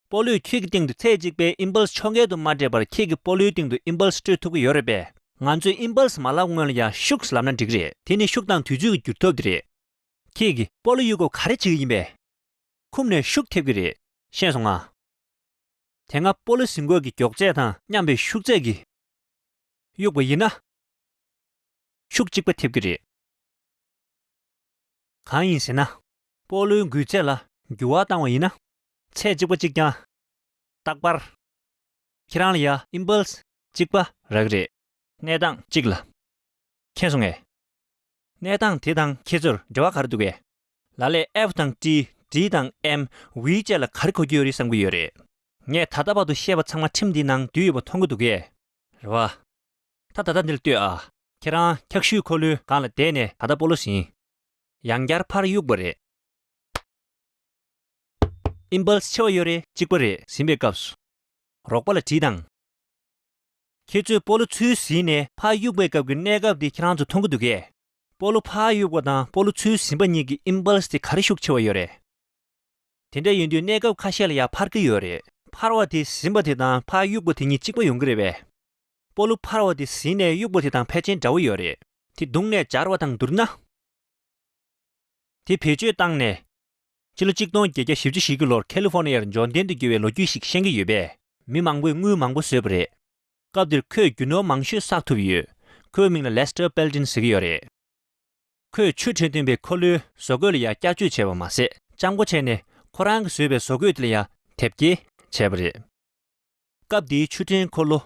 སྤོ་ལོས་ཁྱེད་ཀྱི་སྟེང་དུ་ཚད་གཅིག་པའི་ཨིམ་པལ་སི་ཕྱོགས་འགལ་དུ་མ་སྤྲད་པར་ཁྱེད་ཀྱིས་སྤོ་ལོའི་སྟེང་དུ་ཨིམ་པལ་སི་སྤྲོད་ཐུབ་ཀྱི་ཡོད་རེད་པས། ང་ཚོས་ཨིམ་པལ་སི་མ་ལབ་སྔོན་ལ་ཡང་ཤུགས་ལབ་ན་འགྲིག་གི་རེད། དེ་ནི་ཤུགས་དང་དུས་ཚོད་ཀྱི་འགྱུར་ཐོབ་དེ་རེད། ཁྱེད་ཀྱིས་སྤོ་ལོ་གཡུག་སྐབས་ག་རེ་བྱེད་ཀྱི་ཡིན་པས། ཁུམ་ནས་ཤུགས་ཐེབས་ཀྱི་རེད། ཤེས་སོང་ང་། དེ་སྔ་སྤོ་ལོ་ཟིན་སྐབས་ཀྱི་མགྱོགས་ཚད་དང་མཉམ་པའི་ཤུགས་ཚད་ཀྱིས་གཡུགས་པ་ཡིན་ན། ཤུགས་གཅིག་པ་ཐེབས་ཀྱི་རེད། གང་ཡིན་ཟེར་ན། སྤོ་ལོའི་འགུལ་ཚད་ལ་འགྱུར་བ་བཏང་བ་ཡིན་ན། ཚད་གཅིག་པ་གཅིག་རྐྱང་། རྟག་པར། ཁྱེད་རང་ལ་ཡ་ཨིམ་པལ་སི་གཅིག་པ་རག་གི་རེད། གནས་སྟངས་གཅིག་ལ། མཁྱེན་སོང་ངས། གནས་སྟངས་དེ་དང་ཁྱེད་ཚོར་འབྲེལ་བ་ག་རེ་འདུག་གས། ལ་ལས་ཨེཕ་དང་ཊི། ཌི་དང་ཨེམ། ཝི་བཅས་ལ་ག་རེ་གོ་རྒྱུ་ཡོད་རེད་བསམ་གྱི་ཡོད་རེད། ངས་ད་ལྟ་བར་དུ་བཤད་པ་ཚང་མ་ཁྲིམས་འདིའི་ནང་འདུས་ཡོད་པ་མཐོང་གི་འདུག་གས། རེད་བ། ད་ད་ལྟ་འདིར་ལྟོས་ཨ། ཁྱེད་རང་འཁྱག་ཤུལ་འཁོར་ལོའི་སྒང་ལ་བསྡད་ནས་ད་ལྟ་སྤོ་ལོ་ཟིན། ཡང་བསྐྱར་ཕར་གཡུགས་པ་རེད། ཨིམ་པལ་སི་ཆེ་བ་ཡོད་རེད། གཅིག་པ་རེད། ཟིན་པའི་སྐབས་སུ། རོགས་པ་ལ་དྲིས་དང་། ཁྱེད་ཚོས་སྤོ་ལོ་ཚུར་ཟིན་ནས་ཕར་གཡུགས་པའི་སྐབས་ཀྱི་གནས་སྐབས་དེ་ཁྱེད་རང་ཚོ་མཐོང་གི་འདུག་གས། སྤོ་ལོ་ཕར་གཡུགས་པ་དང་སྤོ་ལོ་ཚུར་ཟིན་པ་གཉིས་ཀྱི་ཨིམ་པལ་སི་དེ་ག་རེ་ཤུགས་ཆེ་བ་ཡོད་རེད། དེ་འདྲ་ཡིན་དུས་གནས་སྐབས་ཁ་ཤས་ལ་ཡང་འཕར་གྱི་ཡོད་རེད། འཕར་བ་དེ་ཟིན་པ་དེ་དང་ཕར་གཡུགས་པ་དེ་གཉིས་གཅིག་པ་ཡོང་གི་རེད་པས། སྤོ་ལོ་འཕར་བ་དེ་ཟིན་ནས་གཡུགས་པ་དེ་དང་ཕལ་ཆེར་འདྲ་བོ་ཡོད་རེད། དེ་བརྡུངས་ནས་འབྱར་བ་དང་བསྡུར་ན། དེ་བེད་སྤྱོད་བཏང་ནས། ཕྱི་ལོ་གཅིག་སྟོང་བརྒྱད་བརྒྱ་བཞི་བཅུ་ཞེ་དགུ་ལོར་ཁ་ལི་ཧྥོ་ནི་ཡར་འབྱོར་ལྡན་དུ་གྱུར་བའི་ལོ་རྒྱུས་ཤིག་ཤེས་ཀྱི་ཡོད་པས། མི་མང་པོས་དངུལ་མང་པོ་བཟོས་པ་རེད། སྐབས་དེར་ཁོས་རྒྱུ་ནོར་མང་ཤོས་བསགས་ཐུབ་ཡོད། ཁོའི་མིང་ལ་ལེ་སི་ཊར་པེལ་ཏིན་ཟེར་གྱི་ཡོད་རེད། ཁོས་ཆུ་ཁྲིད་འཐེན་པའི་འཁོར་ལོའི་བཟོ་བཀོད་ལ་ཡང་བསྐྱར་བཅོས་བྱས་པ་མ་ཟད། སྤྱང་པོ་བྱས་ནས་ཁོ་རང་གིས་བཟོས་པའི་བཟོ་བཀོད་དེ་ལ་ཡང་དེབ་སྐྱེལ་བྱས་པ་རེད། སྐབས་དེའི་ཆུ་ཁྲིད་འཁོར་ལོ་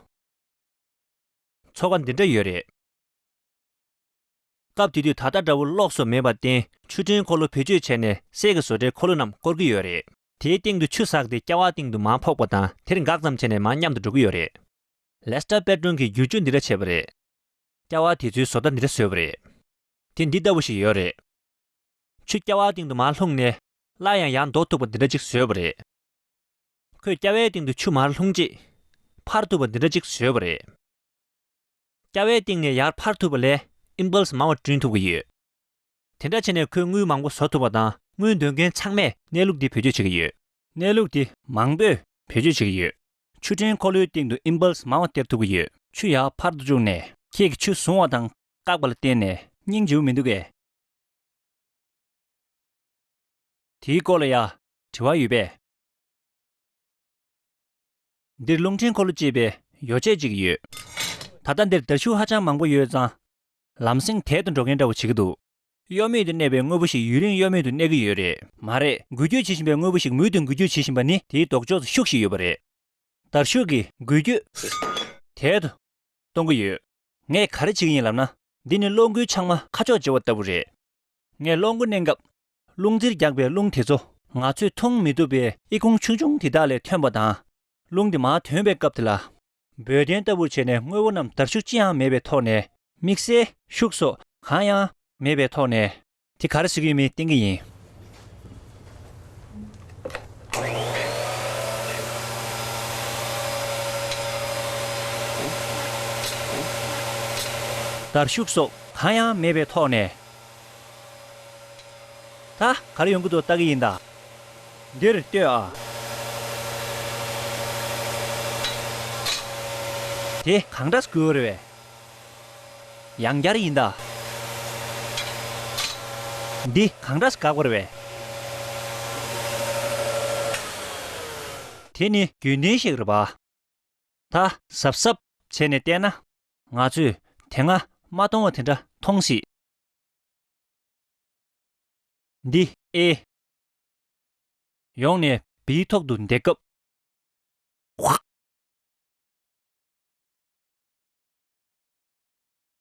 ཚོ་ཁག་འདི་འདྲ་ཡོད་རེད། སྐབས་དེ་དུས་ད་ལྟ་འདྲ་བོ་གློག་སོགས་མེད་པར་བརྟེན། ཆུ་ཁྲིད་འཁོར་ལོ་བེད་སྤྱོད་བྱས་ནས་གསེར་གྱི་བཟོ་གྲྭའི་འཁོར་ལོ་རྣམས་བསྐོར་གྱི་ཡོད་རེད། དེའི་སྟེང་དུ་ཆུ་ཟགས་ཏེ་ཀ་བ་སྟེང་དུ་མར་ཕོག་པ་དང་། དེར་འགག་ཙམ་བྱས་ནས་མར་མཉམ་དུ་འགྲོ་གི་ཡོད་རེད། ལེ་སི་ཊར་པེ་ཏྲོན་གྱིས་བསྒྱུར་བཅོས་འདི་འདྲ་བྱས་པ་རེད། ཀ་བ་དེ་ཚོའི་བཟོ་ལྟ་འདི་འདྲ་བཟོས་པ་རེད། དེ་འདི་ལྟ་བུ་ཞིག་ཡོད་རེད། ཆུ་ཀ་བ་སྟེང་དུ་མར་ལྷུང་ནས་སླར་ཡང་ཡར་འདོར་ཐུབ་པ་འདི་འདྲ་ཅིག་བཟོས་པ་རེད། ཁོས་ཀ་བའི་སྟེང་དུ་ཆུ་མར་ལྷུང་རྗེས་འཕར་ཐུབ་པ་འདི་འདྲ་ཅིག་བཟོས་པ་རེད། ཀ་བའི་སྟེང་ནས་ཡར་འཕར་ཐུབ་པ་ལས་ཨིམ་པལ་སི་མང་བ་བསྐྲུན་ཐུབ་ཀྱི་ཡོད། དེ་འདྲ་བྱས་ནས་ཁོས་དངུལ་མང་པོ་བཟོ་ཐུབ་པ་དང་། དངུལ་འདོན་མཁན་ཚང་མས་གནས་ལུགས་འདི་བེད་སྤྱོད་བྱེད་ཀྱི་ཡོད། གནས་ལུགས་འདི་མང་པོས་བེད་སྤྱོད་བྱེད་ཀྱི་ཡོད། ཆུ་ཕྲན་འཁོར་ལོའི་སྟེང་དུ་ཨིམ་པལ་སི་མང་བ་སྟེར་ཐུབ་ཀྱི་ཡོད། ཆུ་ཡར་འཕར་དུ་བཅུག་ནས་ཁྱེད་ཀྱིས་ཆུ་བཟུང་བ་དང་བཀག་པ་ལ་བརྟེན་ནས་སྙིང་རྗེ་པོ་མི་འདུག་གས། དེའི་སྐོར་ལ་ཡ་དྲི་བ་ཡོད་པས། འདིར་རླུང་འཕྲིན་འཁོར་ལོ་ཅེས་པའི་ཡོ་བྱད་ཅིག་ཡོད། ད་ལྟ་འདིར་དར་ཤུགས་ཧ་ཅང་མང་པོ་ཡོད་ཙང་། ལམ་སེང་དལ་དུ་འགྲོ་མཁན་འདྲ་བོ་བྱེད་ཀྱི་འདུག་གཡོ་མེད་དུ་གནས་པའི་དངོས་པོ་ཞིག་ཡུན་རིང་གཡོ་མེད་དུ་གནས་ཀྱི་ཡོད་རེད། མ་རེད། འགུལ་སྐྱོད་བྱེད་བཞིན་པའི་དངོས་པོ་ཞིག་མུ་མཐུད་འགུལ་སྐྱོད་བྱེད་བཞིན་པ་ནི་དེའི་ལྡོག་ཕྱོགས་སུ་ཤུགས་ཤིག་ཡོད་པ་རེད། དར་ཤུགས་ཀྱི་འགུལ་སྐྱོད་དལ་དུ་གཏོང་གི་ཡོད། ངས་ག་རེ་བྱེད་ཀྱི་ཡིན་ལབ་ན། འདི་ནི་གློག་འགུལ་ཆག་མ་ཁ་ཕྱོགས་བརྗེ་བ་ལྟ་བུ་རེད། ངས་གློག་འགུལ་གནོན་སྐབས། རླུང་རྫིར་རྒྱག་པའི་རླུང་དེ་ཚོ་ང་ཚོས་མཐོང་མི་ཐུབ་པའི་ཨི་ཁུང་ཆུང་ཆུང་དེ་དག་ལས་ཐོན་པ་དང་། རླུང་དེ་མར་ཐོན་པའི་སྐབས་དེ་ལ། འབོལ་གདན་ལྟ་བུར་བྱས་ནས་དངོས་པོ་རྣམས་དར་ཤུགས་ཅི་ཡང་མེད་པའི་ཐོག་ནས་དམིགས་བསལ་ཤུགས་སོགས་གང་ཡང་ མེད་པའི་ཐོག་ནས། དེ་ག་རེ་ཟེར་གྱི་ཡོད་མེད་བསྟན་གྱི་ཡིན། འདིར་ཤུགས་སོགས་གང་ཡང་མེད་པའི་ཐོག་ནས། ད་ག་རེ་ཡོང་གི་འདུག་ལྟ་གི་ཡིན་ད། འདིར་ལྟོས་ཨ། དེ་གང་འདྲ་དགོས་རེད་པས། ཡང་བསྐྱར་ཡིན་ད། འདི་གང་འདྲ་དགག་པ་རེད་པས། དེ་ནི་རྒྱུན་ལྡན་ཞིག་རེད་པ། ད་གཟབ་གཟབ་བྱས་ནས་བལྟས་ན། ང་ཚོས་དེ་སྔ་མ་མཐོང་བ་དེ་འདྲ་མཐོང་སྲིད། འདི་ཨེ། ཡོང་ནས་བིའི་ཐོག་ཏུ་བསྡད་སྐབས།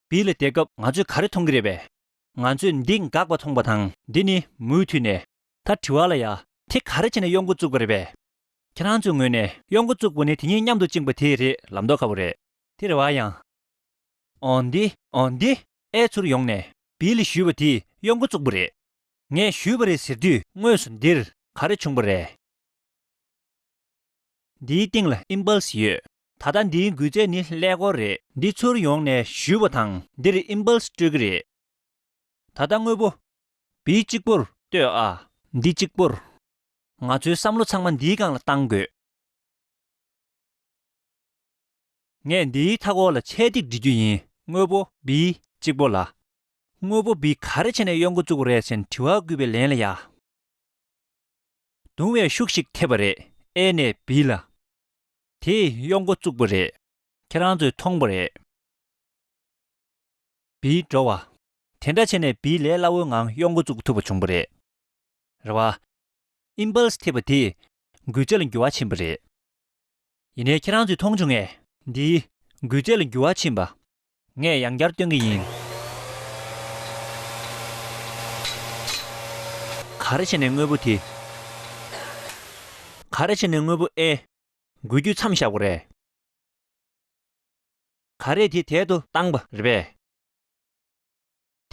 བི་ལ་བསྡད་སྐབས་ང་ཚོས་ག་རེ་མཐོང་གི་རེད་པས། ང་ཚོས་འདི་འགག་པ་མཐོང་བ་དང་འདི་ནི་མུ་མཐུད་ནས། ད་དྲི་བ་ལ་ཡ། དེ་ག་རེ་བྱས་ནས་གཡོ་འགུལ་བཙུགས་པ་རེད་པས། ཁྱེད་རང་ཚོའི་ངོས་ནས་གཡོ་འགུལ་བཙུགས་པ་ནི་དེ་གཉིས་མཉམ་དུ་བཅིངས་པ་དེ་རེད་ལབ་མདོག་ཁ་པོ་རེད། དེ་རེད་བ་ཡང་། འོ་འདི་འོ་འདི་ཨེ་ཚུར་ཡོང་ནས་བི་ལ་གཞུས་པ་དེས་གཡོ་འགུལ་བཙུགས་པ་རེད། ངས་གཞུས་པ་རེད་ཟེར་དུས་དངོས་སུ་འདིར་ག་རེ་བྱུང་པ་རེད། འདིའི་སྟེང་ལ་ཨིམ་པལ་སི་ཡོད། ད་ལྟ་འདིའི་འགུལ་ཚད་ནི་ཀླད་ཀོར་རེད། འདི་ཚུར་ཡོང་ནས་གཞུས་པ་དང་འདིར་ཨིམ་པལ་སི་སྤྲོད་ཀྱི་རེད། ད་ལྟ་དངོས་པོ་བི་གཅིག་པོར་ལྟོས་ཨ། འདི་གཅིག་པོར། ང་ཚོའི་བསམ་བློ་ཚང་མ་འདིའི་སྒང་ལ་བཏང་དགོས། ངས་འདིའི་མཐའ་འཁོར་ལ་ཆས་ཐིག་འབྲི་རྒྱུ་ཡིན། དངོས་པོ་བི་གཅིག་པོ་ལ། དངོས་པོ་བི་ག་རེ་བྱས་ནས་གཡོ་འགུལ་བཙུགས་པ་རེད་ཟེར་དྲི་བ་བཀོད་པའི་ལན་ལ་ཡ། རྡུང་བའི་ཤུགས་ཤིག་ཐེབས་པ་རེད་ཨེ་ནས་བི་ལ། དེས་གཡོ་འགུལ་བཙུགས་པ་རེད། ཁྱེད་རང་ཚོས་མཐོང་པ་རེད། བི་འགྲོ་བ། དེ་འདྲ་བྱས་ནས་བི་ལས་སླ་བོའི་ངང་གཡོ་འགུལ་བཙུགས་ཐུབ་པ་བྱུང་བ་རེད། རེད་བ། ཨིམ་པལ་སི་ཐེབས་པ་དེས་འགུལ་ཚད་ལ་འགྱུར་བ་ཕྱིན་པ་རེད། ཡིན་ནའི་ཁྱེད་རང་ཚོས་མཐོང་བྱུང་ངས། འདིའི་འགུལ་ཚད་ལ་འགྱུར་བ་ཕྱིན་པ། ངས་ཡང་བསྐྱར་སྟོན་གྱི་ཡིན། ག་རེ་བྱས་ནས་དངོས་པོ་དེ། ག་རེ་བྱས་ནས་དངོས་པོ་ཨེ། འགུལ་རྒྱུ་མཚམས་བཞག་པ་རེད། ག་རེ་དེ་དལ་དུ་བཏང་པ་རེད་པས།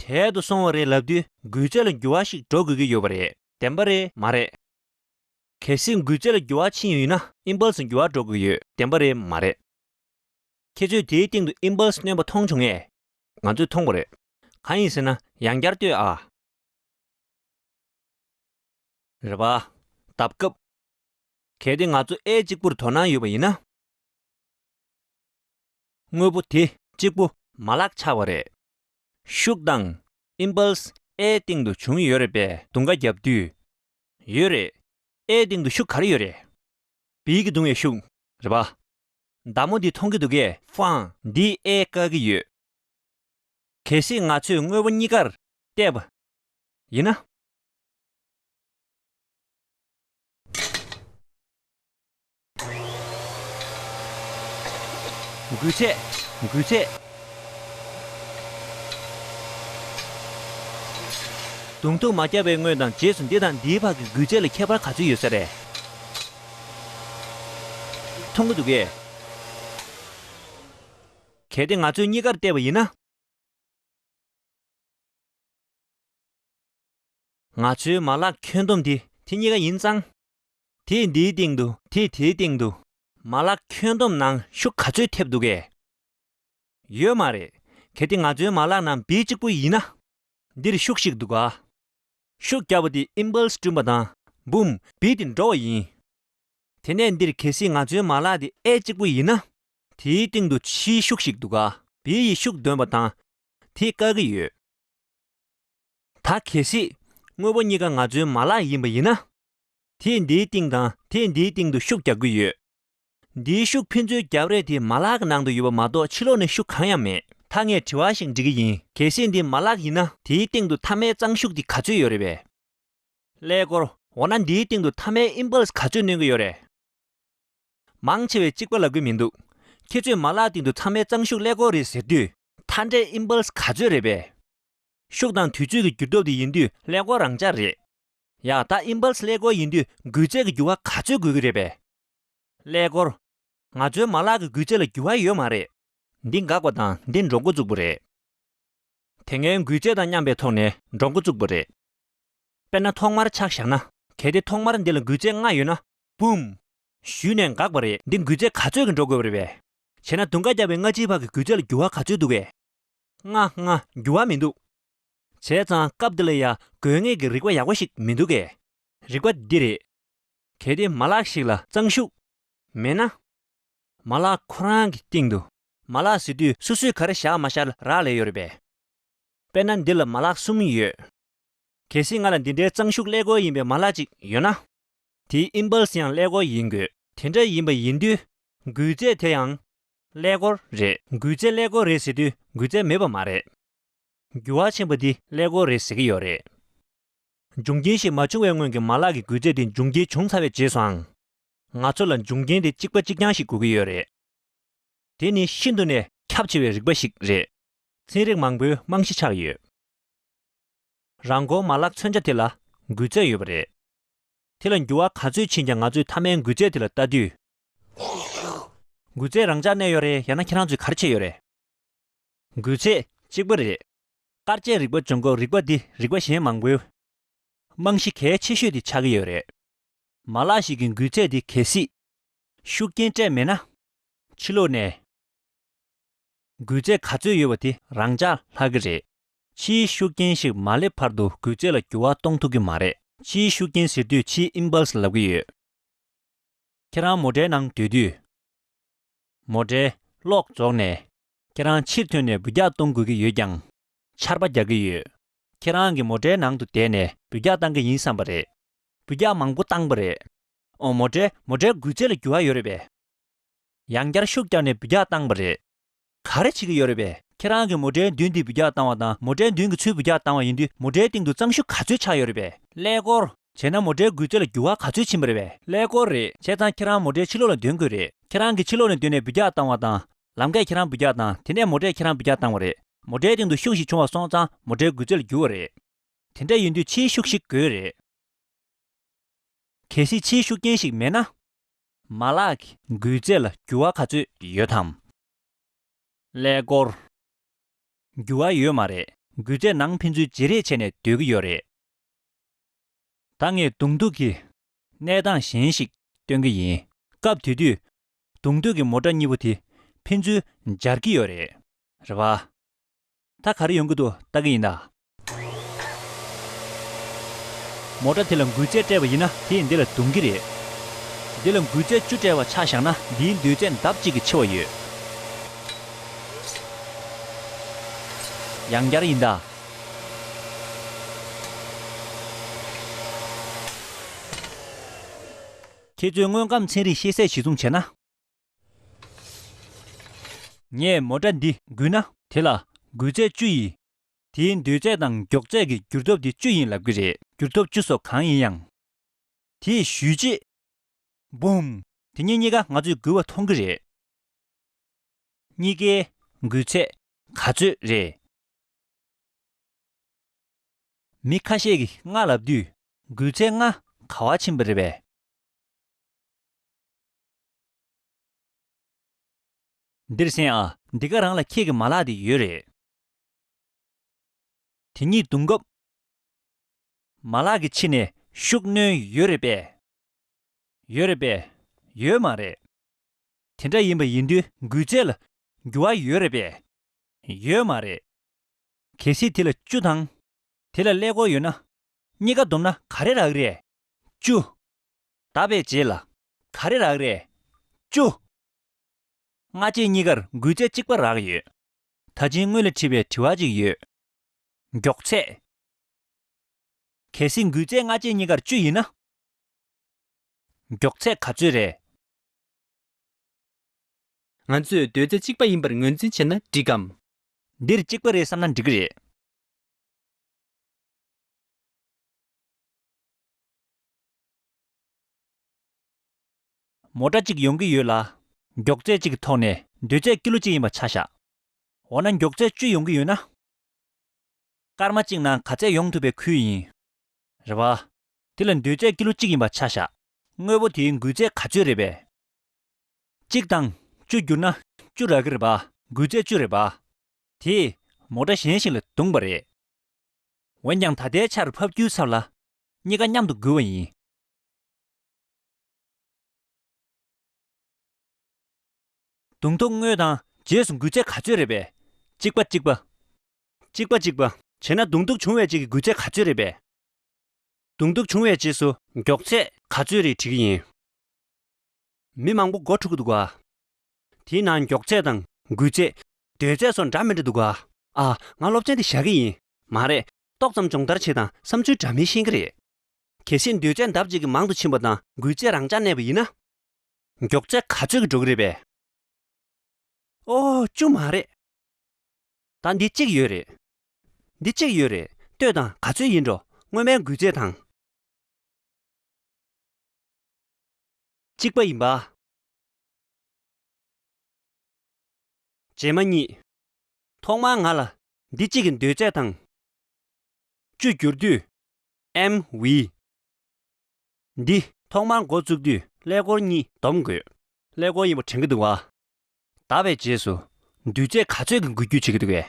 དལ་དུ་སོང་བ་རེད་ལབ་དུས་འགུལ་ཚད་ལ་འགྱུར་བ་ཞིག་འགྲོ་དགོས་ཀྱི་ཡོད་པ་རེད། བདེན་པ་རེད་མ་རེད། གལ་སྲིད་འགུལ་ཚད་ལ་འགྱུར་བ་ཕྱིན་ཡོད་ན་ཨིམ་པལ་སི་འགྱུར་བ་འགྲོ་དགོས་ཡོད། བདེན་པ་རེད་མ་རེད། ཁྱེད་ཚོས་དེའི་སྟེང་དུ་ཨིམ་པལ་སི་སྣོན་པ་མཐོང་བྱུང་ངས། ང་ཚོས་མཐོང་པ་རེད། གང་ཡིན་ཟེར་ན་ཡང་བསྐྱར་ལྟོས་ཨ། རེད་པ། ལྡབ་སྐབས། གལ་ཏེ་ང་ཚོ་ཨེ་གཅིག་པུར་དོ་སྣང་ཡོད་པ་ཡིན་ན། དངོས་པོ་དེ་གཅིག་པུ་མ་ལག་ཆགས་པ་རེད། ཤུགས་དང་ཨིམ་པལ་སི་ཨེ་སྟེང་དུ་བྱུང་ཡོད་རེད་པས་རྡུང་ཁ་བརྒྱབ་དུས། ཡོད་རེད། ཨེ་སྟེང་དུ་ཤུགས་ག་རེ་ཡོད་རེད། བིའི་གི་རྡུང་བའི་ཤུགས་རེད་པ། མདའ་མོ་འདི་མཐོང་གི་འདུག་གས། ཧྥང་འདིས་ཨེ་བཀག་གི་ཡོད། གལ་སྲིད་ང་ཚོས་དངོས་པོ་གཉིས་ཀར་བལྟས་པ་ཡིན་ན། འགུལ་ཚད། འགུལ་ཚད། རྡུང་ཐུག་མ་བརྒྱབ་པའི་སྔོན་དང་རྗེས་སུ་འདི་དང་འདིའི་བར་གྱི་འགུལ་ཚད་ལ་ཁྱད་པར་ག་ཚོད་ཡོད་ས་རེད། མཐོང་གི་འདུག་གས། གལ་ཏེ་ང་ཚོས་གཉིས་ཀར་བལྟས་པ་ཡིན་ན། ང་ཚོའི་མ་ལག་ཁྱོན་བསྡོམས་འདི་དེ་གཉིས་ཀ་ཡིན་ཙང་། དེས་འདིའི་སྟེང་དུ་དེས་དེའི་སྟེང་དུ། མ་ལག་ཁྱོན་བསྡོམས་ནང་ཤུགས་ག་ཚོད་ཐེབས་འདུག་གས། ཡོད་མ་རེད། གལ་ཏེ་ང་ཚོའི་མ་ལག་ནང་བི་གཅིག་པུ་ཡིན་ན། འདིར་ཤུགས་ཤིག་འདུག་ག། ཤུགས་བརྒྱབ་པ་དེ་ཨིམ་པལ་སི་བསྐྲུན་པ་དང་འབུམ་བི་དེ་འགྲོ་བ་ཡིན། དེ་ནས་འདིར་གལ་སྲིད་ང་ཚོའི་མ་ལག་དེ་ཨེ་གཅིག་པུ་ཡིན་ན། དེའི་སྟེང་དུ་ཕྱིའི་ཤུགས་ཤིག་འདུག་ག། བི་ཡིས་ཤུགས་འདོན་པ་དང་། དེས་བཀག་གི་ཡོད། ད་གལ་སྲིད་དངོས་པོ་གཉིས་ཀ་ང་ཚོའི་མ་ལག་ཡིན་པ་ཡིན་ན། དེས་འདིའི་སྟེང་དང་དེས་འདིའི་སྟེང་དུ་ཤུགས་རྒྱག་གི་ཡོད། འདིའི་ཤུགས་ཕན་ཚུན་རྒྱབ་རེས་དེ་མ་ལག་གི་ནང་དུ་ཡོད་པ་མ་གཏོགས་ཕྱི་ལོགས་ནས་ཤུགས་གང་ཡང་མེད། ད་ངས་དྲི་བ་ཞིག་འདྲི་གི་ཡིན། གལ་སྲིད་འདི་མ་ལག་ཡིན་ན་དེའི་སྟེང་དུ་མཐའ་མའི་གཙང་ཤུགས་དེ་ག་ཚོད་ཡོད་རེད་པས། ཀླད་ཀོར། འོ་ན་འདིའི་སྟེང་དུ་མཐའ་མའི་ཨིམ་པལ་སི་ག་ཚོད་སྣོན་གྱི་ཡོད་རེད། མང་ཆེ་བས་གཅིག་པ་ལབ་ཀྱི་མི་འདུག་ཁྱེད་ཚོས་མ་ལག་སྟེང་དུ་མཐའ་མའི་གཙང་ཤུགས་ཀླད་ཀོར་རེད་ཟེར་དུས། མཐའ་འབྲས་ཨིམ་པལ་སི་ག་ཚོད་རེད་པས། ཤུགས་དང་དུས་ཚོད་ཀྱི་འགྱུར་ལྡོག་དེ་ཡིན་དུས་ཀླད་ཀོར་རང་འཇགས་རེད། ཡ་ད་ཨིམ་པལ་སི་ཀླད་ཀོར་ཡིན་དུས་འགུལ་ཚད་ཀྱི་འགྱུར་བ་ག་ཚོད་དགོས་ཀྱི་རེད་པས། ཀླད་ཀོར། ང་ཚོའི་མ་ལག་གི་འགུལ་ཚད་ལ་འགྱུར་བ་ཡོད་མ་རེད། འདི་འགག་པ་དང་འདི་འགྲོ་འགོ་བཙུགས་པ་རེད། དེ་སྔའི་འགུལ་ཚད་དང་མཉམ་པའི་ཐོག་ནས་འགྲོ་འགོ་བཙུགས་པ་རེད། དཔེར་ན་ཐོག་མར་ཆ་བཞག་ན། གལ་ཏེ་ཐོག་མར་འདི་ལ་འགུལ་ཚད་ལྔ་ཡོད་ན། བུམ། གཞུས་ནས་འགག་པ་རེད། འདི་འགུལ་ཚད་ག་ཚོད་ཀྱིས་འགྲོ་དགོས་པ་རེད་པས། བྱས་ན་དུང་དཀར་རྒྱག་པའི་སྔ་ཕྱིའི་བར་གྱི་འགུལ་ཚད་ལ་འགྱུར་བ་ག་ཚོད་འདུག་གས། ལྔ་ལྔ་འགྱུར་བ་མི་འདུག་བྱས་ཙང་སྐབས་འདི་ལ་ཡང་དགོས་ངེས་ཀྱི་རིགས་པ་ཡག་པོ་ཞིག་མི་འདུག་གས། རིགས་པ་འདི་རེད། གལ་ཏེ་མ་ལག་ཞིག་ལ་གཙང་ཤུགས་མེད་ན། མ་ལག་ཁོ་རང་གི་སྟེང་དུ་མ་ལག་ཟེར་དུས་སོ་སོས་ག་རེ་བཞག་མ་བཞག་ལ་རག་ལས་ཡོད་རེད་པས། དཔེར་ན་འདི་ལ་མ་ལག་གསུམ་ཡོད། གལ་སྲིད་ང་ལ་འདི་འདྲའི་གཙང་ཤུགས་ཀླད་ཀོར་ཡིན་པའི་མ་ལག་ཅིག་ཡོད་ན། དེའི་ཨིམ་པལ་སི་ཡང་ཀླད་ཀོར་ཡིན་དགོས། དེ་འདྲ་ཡིན་པ་ཡིན་དུས། འགུལ་ཚད་དེ་ཡང་ཀླད་ཀོར་རེད། འགུལ་ཚད་ཀླད་ཀོར་རེད་ཟེར་དུས་འགུལ་ཚད་མེད་པ་མ་རེད། འགྱུར་བ་ཕྱིན་པ་འདི་ཀླད་ཀོར་རེད་ཟེར་གྱི་ཡོད་རེད། འབྱུང་རྐྱེན་ཞིག་མ་བྱུང་བའི་སྔོན་གྱི་མ་ལག་གི་འགུལ་ཚད་དེ་འབྱུང་རྐྱེན་བྱུང་ཚར་བའི་རྗེས་སུའང་། ང་ཚོ་ལ་འབྱུང་རྐྱེན་དེ་གཅིག་པ་གཅིག་རྐྱང་ཞིག་དགོས་ཀྱི་ཡོད་རེད། དེ་ནི་ཤིན་ཏུ་ནས་ཁྱབ་ཆེ་བའི་རིག་པ་ཞིག་རེད། ཚན་རིག་མང་པོའི་རྨང་གཞི་ཆགས་ཡོད། རང་འཁོར་མ་ལག་མཚོན་ཆ་དེ་ལ་འགུལ་ཚད་ཡོད་པ་རེད། དེ་ལ་འགྱུར་བ་ག་ཚོད་ཕྱིན་ཀྱང་ང་ཚོས་མཐའ་མའི་འགུལ་ཚད་དེ་ལ་ལྟ་དུས། འགུལ་ཚད་རང་འཇགས་གནས་ཡོད་རེད། ཡང་ན་ཁྱེད་རང་ཚོས་ག་རེ་བྱས་ཡོད་རེད། འགུལ་ཚད་གཅིག་པ་རེད། བཀར་ཆས་རིག་པ་སྦྱོང་སྐབས་རིག་པ་འདི་རིག་པ་གཞན་མང་པོའི་རྨང་གཞི་གལ་ཆེ་ཤོས་དེ་ཆགས་ཀྱི་ཡོད་རེད། མ་ལག་ཞིག་གི་འགུལ་ཚད་དེ་གལ་སྲིད་ཤུགས་རྐྱེན་སྤྲད་མེད་ན། ཕྱི་ལོགས་ནས་འགུལ་ཚད་ག་ཚོད་ཡོད་པ་དེ་རང་འཇགས་ལྷག་གི་རེད། ཕྱིའི་ཤུགས་རྐྱེན་ཞིག་མ་སླེབས་བར་དུ་འགུལ་ཚད་ལ་འགྱུར་བ་གཏོང་ཐུབ་ཀྱི་མ་རེད། ཕྱིའི་ཤུགས་རྐྱེན་ཟེར་དུས་ཕྱིའི་ཨིམ་པལ་སི་ལབ་ཀྱི་ཡོད། ཁྱེད་རང་མོ་ཊའི་ནང་སྡོད་དུས། མོ་ཊའི་གློག་རྫོགས་ནས། ཁྱེད་རང་ཕྱིར་ཐོན་ནས་འབུད་རྒྱག་གཏོང་དགོས་ཀྱི་ཡོད་ཀྱང་། ཆར་པ་རྒྱག་གི་ཡོད། ཁྱེད་རང་གིས་མོ་ཊའི་ནང་དུ་བསྡད་ནས་འབུད་རྒྱག་བཏང་གི་ཡིན་བསམ་པ་རེད། འབུད་རྒྱག་མང་པོ་བཏང་པ་རེད། ཨོ་མོ་ཊའི་མོ་ཊའི་འགུལ་ཚད་ལ་འགྱུར་བ་ཡོད་རེད་པས། ཡང་བསྐྱར་ཤུགས་བརྒྱབ་ནས་འབུད་རྒྱག་བཏང་པ་རེད། ག་རེ་བྱེད་ཀྱི་ཡོད་རེད་པས། ཁྱེད་རང་གིས་མོ་ཊའི་མདུན་དེ་འབུད་རྒྱག་བཏང་བ་དང་མོ་ཊའི་མདུན་གྱི་ཚུར་འབུད་རྒྱག་བཏང་བ་ཡིན་དུས་མོ་ཊའི་སྟེང་དུ་གཙང་ཤུགས་ག་ཚོད་ཆགས་ཡོད་རེད་པས། ཀླད་ཀོར། བྱས་ན་མོ་ཊའི་འགུལ་ཚད་ལ་འགྱུར་བ་ག་ཚོད་ཕྱིན་པ་རེད་པས། ཀླད་ཀོར་རེད། བྱས་ཙང་ཁྱེད་རང་མོ་ཊའི་ཕྱི་ལོགས་ལ་འདོན་དགོས་རེད། ཁྱེད་རང་གིས་ཕྱི་ལོགས་ནས་འདོན་ནས་འབུད་རྒྱག་བཏང་བ་དང་། ལམ་ཁས་ཁྱེད་རང་འབུད་རྒྱག་བཏང་། དེ་ནས་མོ་ཊས་ཁྱེད་རང་འབུད་རྒྱག་བཏང་བ་རེད། མོ་ཊའི་སྟེང་དུ་ཤུགས་ཤིག་བྱུང་བ་སོང་ཙང་མོ་ཊའི་འགུལ་ཚད་ལ་འགྱུར་བ་རེད། དེ་འདྲ་ཡིན་དུས་ཕྱིའི་ཤུགས་ཤིག་དགོས་རེད། གལ་སྲིད་ཕྱིའི་ཤུགས་རྐྱེན་ཞིག་མེད་ན། མ་ལག་གི་འགུལ་ཚད་ལ་འགྱུར་བ་ག་ཚོད་ཡོད་དམ། ཀླད་ཀོར། འགྱུར་བ་ཡོད་མ་རེད། འགུལ་ཚད་ནང་ཕན་ཚུན་བརྗེ་རེས་བྱས་ནས་སྡོད་ཀྱི་ཡོད་རེད། ད་ངས་གདོང་ཐུག་གི་གནས་སྟངས་གཞན་ཞིག་སྟོན་གྱི་ཡིན། སྐབས་དེ་དུས་གདོང་ཐུག་གི་མོ་ཊ་གཉིས་པོ་དེ་ཕན་ཚུན་འབྱར་གྱི་ཡོད་རེད། རེད་པ། ད་ག་རེ་ཡོང་གི་འདུག་ལྟ་གི་ཡིན་ད། མོ་ཊ་དེ་ལ་འགུལ་ཚད་སྤྲད་པ་ཡིན་ན་དེས་འདི་ལ་རྡུང་གི་རེད། འདི་ལ་འགུལ་ཚད་བཅུ་སྤྲད་པ་ཆ་བཞག་ན་འདིའི་འདོད་ཚད་ལྡབ་གཅིག་གིས་ཆེ་བ་ཡོད། ཡང་བསྐྱར་ཡིན་ད། ཁྱེད་ཚོས་དངོས་ཁམས་ཚན་རིག་ཤེས་ཚད་གཞི་བཟུང་བྱས་ན། ངས་མོ་ཊ་འདི་འགུལ་ན་དེ་ལ་འགུལ་ཚད་བཅུ་ཡིས། དེའི་འདོད་ཚད་དང་མགྱོགས་ཚད་ཀྱི་འགྱུར་སྟོབས་དེ་བཅུ་ཡིན་ལབ་ཀྱི་རེད། འགྱུར་སྟོབས་བཅུ་སོགས་གང་ཡིན་ཡང་། དེས་གཞུས་རྗེས། འབུམ། དེ་གཉིས་གཉིས་ཀ་ང་ཚོས་འགུལ་བ་མཐོང་གི་རེད། གཉིས་ཀའི་འགུལ་ཚད་ག་ཚོད་རེད། མི་ཁ་ཤས་ཀྱིས་ལྔ་ལབ་དུས་འགུལ་ཚད་ལྔ་ག་པར་ཕྱིན་པ་རེད་པས། འདིར་གསན་ཨ། འདི་ག་རང་ལ་ཁྱེད་ཀྱི་མ་ལག་དེ་ཡོད་རེད། དེ་གཉིས་བརྡུང་སྐབས། མ་ལག་གི་ཕྱི་ནས་ཤུགས་སྣོན་ཡོད་རེད་པས། ཡོད་རེད་པས། ཡོད་མ་རེད། དེ་འདྲ་ཡིན་པ་ཡིན་དུས་འགུལ་ཚད་ལ་འགྱུར་བ་ཡོད་རེད་པས། ཡོད་མ་རེད། གལ་སྲིད་དེ་ལ་བཅུ་དང་། དེ་ལ་ཀླད་ཀོར་ཡོད་ན། གཉིས་ཀ་བསྡོམས་ན་ག་རེ་རག་གི་རེད། བཅུ། བརྡབས་པའི་རྗེས་ལ། ག་རེ་རག་གི་རེད། བཅུ། སྔ་རྗེས་གཉིས་ཀར་འགུལ་ཚད་གཅིག་པ་རག་ཡོད། ད་ཕྱིན་སྔོན་ལ་དྲིས་པའི་དྲི་བ་གཅིག་ཡོད། མགྱོགས་ཚད། གལ་སྲིད་འགུལ་ཚད་སྔ་རྗེས་གཉིས་ཀར་བཅུ་ཡིན་ན། མགྱོགས་ཚད་ག་ཚོད་རེད། ང་ཚོས་འདོད་ཚད་གཅིག་པ་ཡིན་པར་ངོས་འཛིན་བྱས་ན་འགྲིག་གམ། འདིར་གཅིག་པ་རེད་བསམ་ན་འགྲིག་གི་རེད། མོ་ཊ་གཅིག་ཡོང་གི་ཡོད་ལ། མགྱོགས་ཚད་གཅིག་གི་ཐོག་ནས་འདོད་ཚད་ཀི་ལོ་གཅིག་ཡིན་པ་ཆ་བཞག་འོ་ན་མགྱོགས་ཚད་བཅུ་ཡོང་གི་ཡོད་ན། སྐར་མ་གཅིག་ནང་ག་ཚད་ཡོང་ཐུབ་པའི་ཁུལ་ཡིན། རེད་པ། དེ་ལ་འདོད་ཚད་ཀི་ལོ་གཅིག་ཡིན་པ་ཆ་བཞག་དངོས་པོ་དེའི་འགུལ་ཚད་ག་ཚོད་རེད་པས། གཅིག་དང་བཅུ་བསྒྱུར་ན་བཅུ་རག་གི་རེད་པ། འགུལ་ཚད་བཅུ་རེད་པ། དེས་ མོ་ཊ་གཞན་ཞིག་ལ་བརྡུངས་པ་རེད། འོན་ཀྱང་ད་ལྟའི་ཆར་ཕབ་རྒྱུའི་ཚབ་ལ། གཉིས་ཀ་མཉམ་དུ་འགུལ་བ་ཡིན། བརྡུང་ཐུབ་སྔོན་དང་རྗེས་སུ་འགུལ་ཚད་ག་ཚོད་རེད་པས། གཅིག་པ་གཅིག་པ། གཅིག་པ་གཅིག་པ། བྱས་ན་བརྡུང་ཐུབ་བྱུང་བའི་རྗེས་ཀྱི་འགུལ་ཚད་ག་ཚོད་རེད་པས། བརྡུང་ཐུབ་བྱུང་བའི་རྗེས་སུ་མགྱོགས་ཚད་ག་ཚོད་རེད་དྲི་གི་ཡིན། མི་མང་པོ་མགོ་འཁྲུག་གི་འདུག་ག། དེའི་ནང་མགྱོགས་ཚད་དང་འགུལ་ཚད། སྡོད་ཚད་སོགས་འདྲ་མི་འདྲ་འདུག་ག། ཨ། ང་སློབ་ཚན་འདི་བཞག་གི་ཡིན། མ་རེད། ཏོག་ཙམ་སྦྱོང་བརྡར་བྱེད་དང་བསམ་ཚུལ་འདྲ་མིན་ཤེས་ཀྱི་རེད། གལ་སྲིད་སྡོད་ཚད་ལྡབ་གཅིག་གིས་མང་དུ་ཕྱིན་པ་དང་འགུལ་ཚད་རང་འཇགས་གནས་པ་ཡིན་ན། མགྱོགས་ཚད་ག་ཚོད་ཀྱིས་འགྲོ་གི་རེད་པས། ཨོ། བཅུ་མ་རེད། ད་འདི་གཅིག་ཡོད་རེད། འདི་གཅིག་ཡོད་རེད། ལྟོས་དང་ག་ཚོད་ཡིན་འགྲོ། སྔོན་མའི་འགུལ་ཚད་དང་། གཅིག་པ་ཡིན་པ། རྗེས་མ་གཉིས། ཐོག་མར་ང་ལ་འདི་གཅིག་གི་སྡོད་ཚད་དང་། བཅུ་བསྒྱུར་དུས། ཨེམ་ཝི། འདི་ཐོག་མར་འགོ་བཙུགས་དུས་ཀླད་ཀོར་གཉིས་སྡོམ་དགོས། ཀླད་ཀོར་ཡིན་པ་དྲན་གྱི་འདུག་ག། བརྡབས་པའི་རྗེས་སུ་འདུས་ཚད་ག་ཚོད་ཀྱི་འགུལ་སྐྱོད་བྱེད་ཀྱི་འདུག་གས།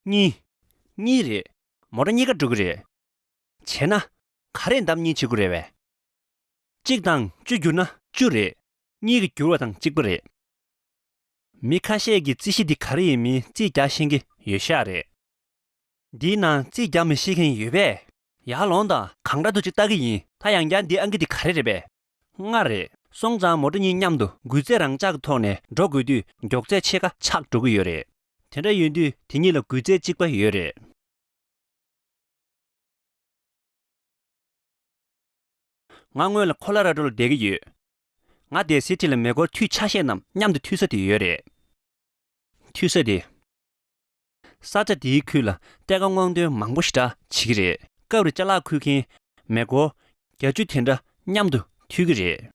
གཉིས། གཉིས་རེད། མོ་ཊ་གཉིས་ཀ་འགྲོ་གི་རེད། བྱས་ན། ག་རེས་ལྡབ་གཉིས་བྱེད་དགོས་རེད་པས། གཅིག་དང་བཅུ་བསྒྱུར་ན་བཅུ་རེད། གཉིས་ཀྱིས་བསྒྱུར་བ་དང་གཅིག་པ་རེད། མི་ཁ་ཤས་ཀྱིས་རྩིས་གཞི་འདི་ག་རེ་ཡིན་མིན་རྩིས་རྒྱག་ཤེས་ཀྱི་ཡོད་ཤག་རེད། འདིའི་ནང་རྩིས་རྒྱག་མི་ཤེས་མཁན་ཡོད་པས། ཡར་ལོངས་དང་། གང་འདྲ་འདུག་ཅིག་ལྟ་གི་ཡིན། ད་ཡང་བསྐྱར་འདི་ཨང་ཀི་འདི་ག་རེ་རེད་པས། ལྔ་རེད། སོང་ཙང་མོ་ཊ་གཉིས་མཉམ་དུ་འགུལ་ཚད་རང་འཇགས་ཀྱི་ཐོག་ནས་འགྲོ་དགོས་དུས་མགྱོགས་ཚད་ཕྱེད་ཀ་ཆག་འགྲོ་གི་ཡོད་རེད། དེ་འདྲ་ཡིན་དུས་དེ་གཉིས་ལ་འགུལ་ཚད་གཅིག་པ་ཡོད་རེད། ང་སྔོན་ལ་ཁོ་ལོ་ར་ཌོ་ལ་བསྡད་ཀྱི་ཡོད། ང་བསྡད་སའི་འཁྲིས་ལ་མེ་འཁོར་འཐུས་ཆ་ཤས་རྣམས་མཉམ་དུ་འཐུས་ས་དེ་ཡོད་རེད། འཐུས་ས་དེ། ས་ཆ་དེའི་ཁུལ་ལ་གཏེར་ཁ་སྔོག་འདོན་མང་པོ་ཞེ་དྲག་བྱེད་ཀྱི་རེད། སྐབས་རེ་ཅ་ལག་ཁུར་མཁན་མེ་འཁོར་བརྒྱད་ཅུ་དེ་འདྲ་མཉམ་དུ་འཐུས་ཀྱི་རེད།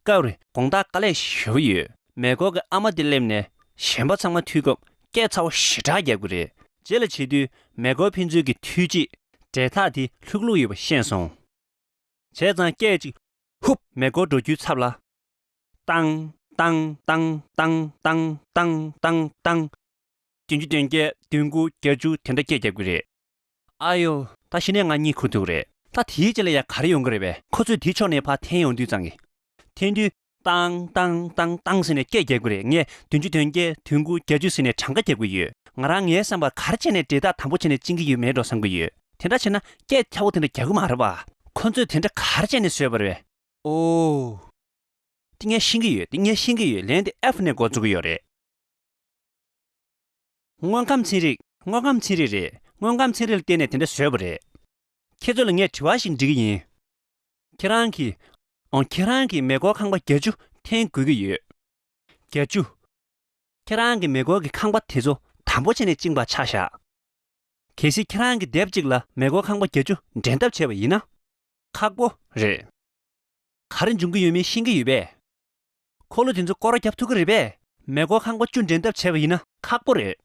སྐབས་རེ་དགོང་དག་དཀའ་ལས་ཞེ་པོ་ཡོད། མེ་འཁོར་གྱི་ཨ་མ་དེ་སླེབས་ནས་གཞན་པ་ཚང་མ་འཐུས་སྐབས་སྐད་ཚ་བོ་ཞེ་དྲག་རྒྱག་གི་རེད། རྗེས་ལ་བྱེད་དུས་མེ་འཁོར་ཕན་ཚུན་གྱི་འཐུས་རྗེས་འབྲེལ་ཐག་དེ་ལྷུག་ལྷུག་ཡོད་པ་ཤེས་སོང་། བྱས་ཙང་སྐད་ཅིག་ཧུབ་མེ་འཁོར་འགྲོ་རྒྱུའི་ཚབ་ལ། ཏང་ཏང་ཏང་ཏང་ཏང་ཏང་ཏང་། བདུན་ཅུ་དོན་བརྒྱད་བདུན་དགུ་བརྒྱད་ཅུ་དེ་འདྲ་སྐད་རྒྱག་གི་རེད། ཨ་ཡོ། ད་གཞི་ནས་ང་གཉིད་ཁུག་ཐུབ་རེད། ད་དེའི་རྗེས་ལ་ཡང་ག་རེ་ཡོང་གི་རེད་པས། ཁོ་ཚོས་དེའི་ཕྱོགས་ནས་ཕར་འཐེན་ཡོང་དུས་ཙང་གི། འཐེན་དུས་ཏང་ཏང་ཏང་ཏང་ཟེར་ནས་སྐད་རྒྱག་གི་རེད། ངས་བདུན་ཅུ་དོན་བརྒྱད་བདུན་དགུ་བརྒྱད་ཅུ་ཟེར་ནས་གྲངས་ཀ་རྒྱག་གི་ཡོད། ང་རང་ངའི་བསམ་པར་ག་རེ་བྱས་ནས་འབྲེལ་ཐག་དམ་པོ་བྱས་ནས་བཅིངས་ཀྱི་ཡོད་མེད་འགྲོ་བསམ་གྱི་ཡོད། དེ་འདྲ་བྱས་ན་སྐད་ཚ་བོ་དེ་འདྲ་རྒྱག་གི་མ་རེད་པ། ཁོ་ཚོས་དེ་འདྲ་ག་རེ་བྱས་ནས་བཟོས་པ་རེད། ཨོ། འདི་ངས་ཤེས་ཀྱི་ཡོད། འདི་ངས་ཤེས་ཀྱི་ཡོད། ལན་འདི་ཨེཕ་ནས་འགོ་བཙུགས་ཀྱི་ཡོད་རེད། དངོས་ཁམས་ཚན་རིག་དངོས་ཁམས་ཚན་རིག་རེད། དངོས་ཁམས་ཚན་རིག་ལ་བརྟེན་ནས་དེ་འདྲ་བཟོས་པ་རེད། ཁྱེད་ཚོ་ལ་ངས་དྲི་བ་ཞིག་འདྲི་གི་ཡིན། ཁྱེད་རང་གིས། ཨོ། ཁྱེད་རང་གིས་མེ་འཁོར་ཁང་པ་བརྒྱད་ཅུ་འཐེན་དགོས་ཀྱི་ཡོད། བརྒྱད་ཅུ། ཁྱེད་རང་གིས་མེ་འཁོར་གྱི་ཁང་པ་དེ་ཚོ་དམ་པོ་བྱས་ནས་བཅིངས་པ་ཆགས་བཞག་གལ་སྲིད་ཁྱེད་རང་གིས་ལྡེབ་གཅིག་ལ་མེ་འཁོར་ཁང་པ་བརྒྱད་ཅུ་འདྲེན་ཐབས་བྱས་པ་ཡིན་ན། ཁག་པོ་རེད། ག་རེ་འབྱུང་གི་ཡོད་མེད་ཤེས་ཀྱི་ཡོད་པས། འཁོར་ལོ་དེ་ཚོ་སྐོར་ར་བརྒྱབ་ཐུབ་ཀྱི་རེད་པས། མེ་འཁོར་ཁང་པ་བཅུ་འདྲེན་ཐབས་བྱས་པ་ཡིན་ན་ཁག་པོ་རེད།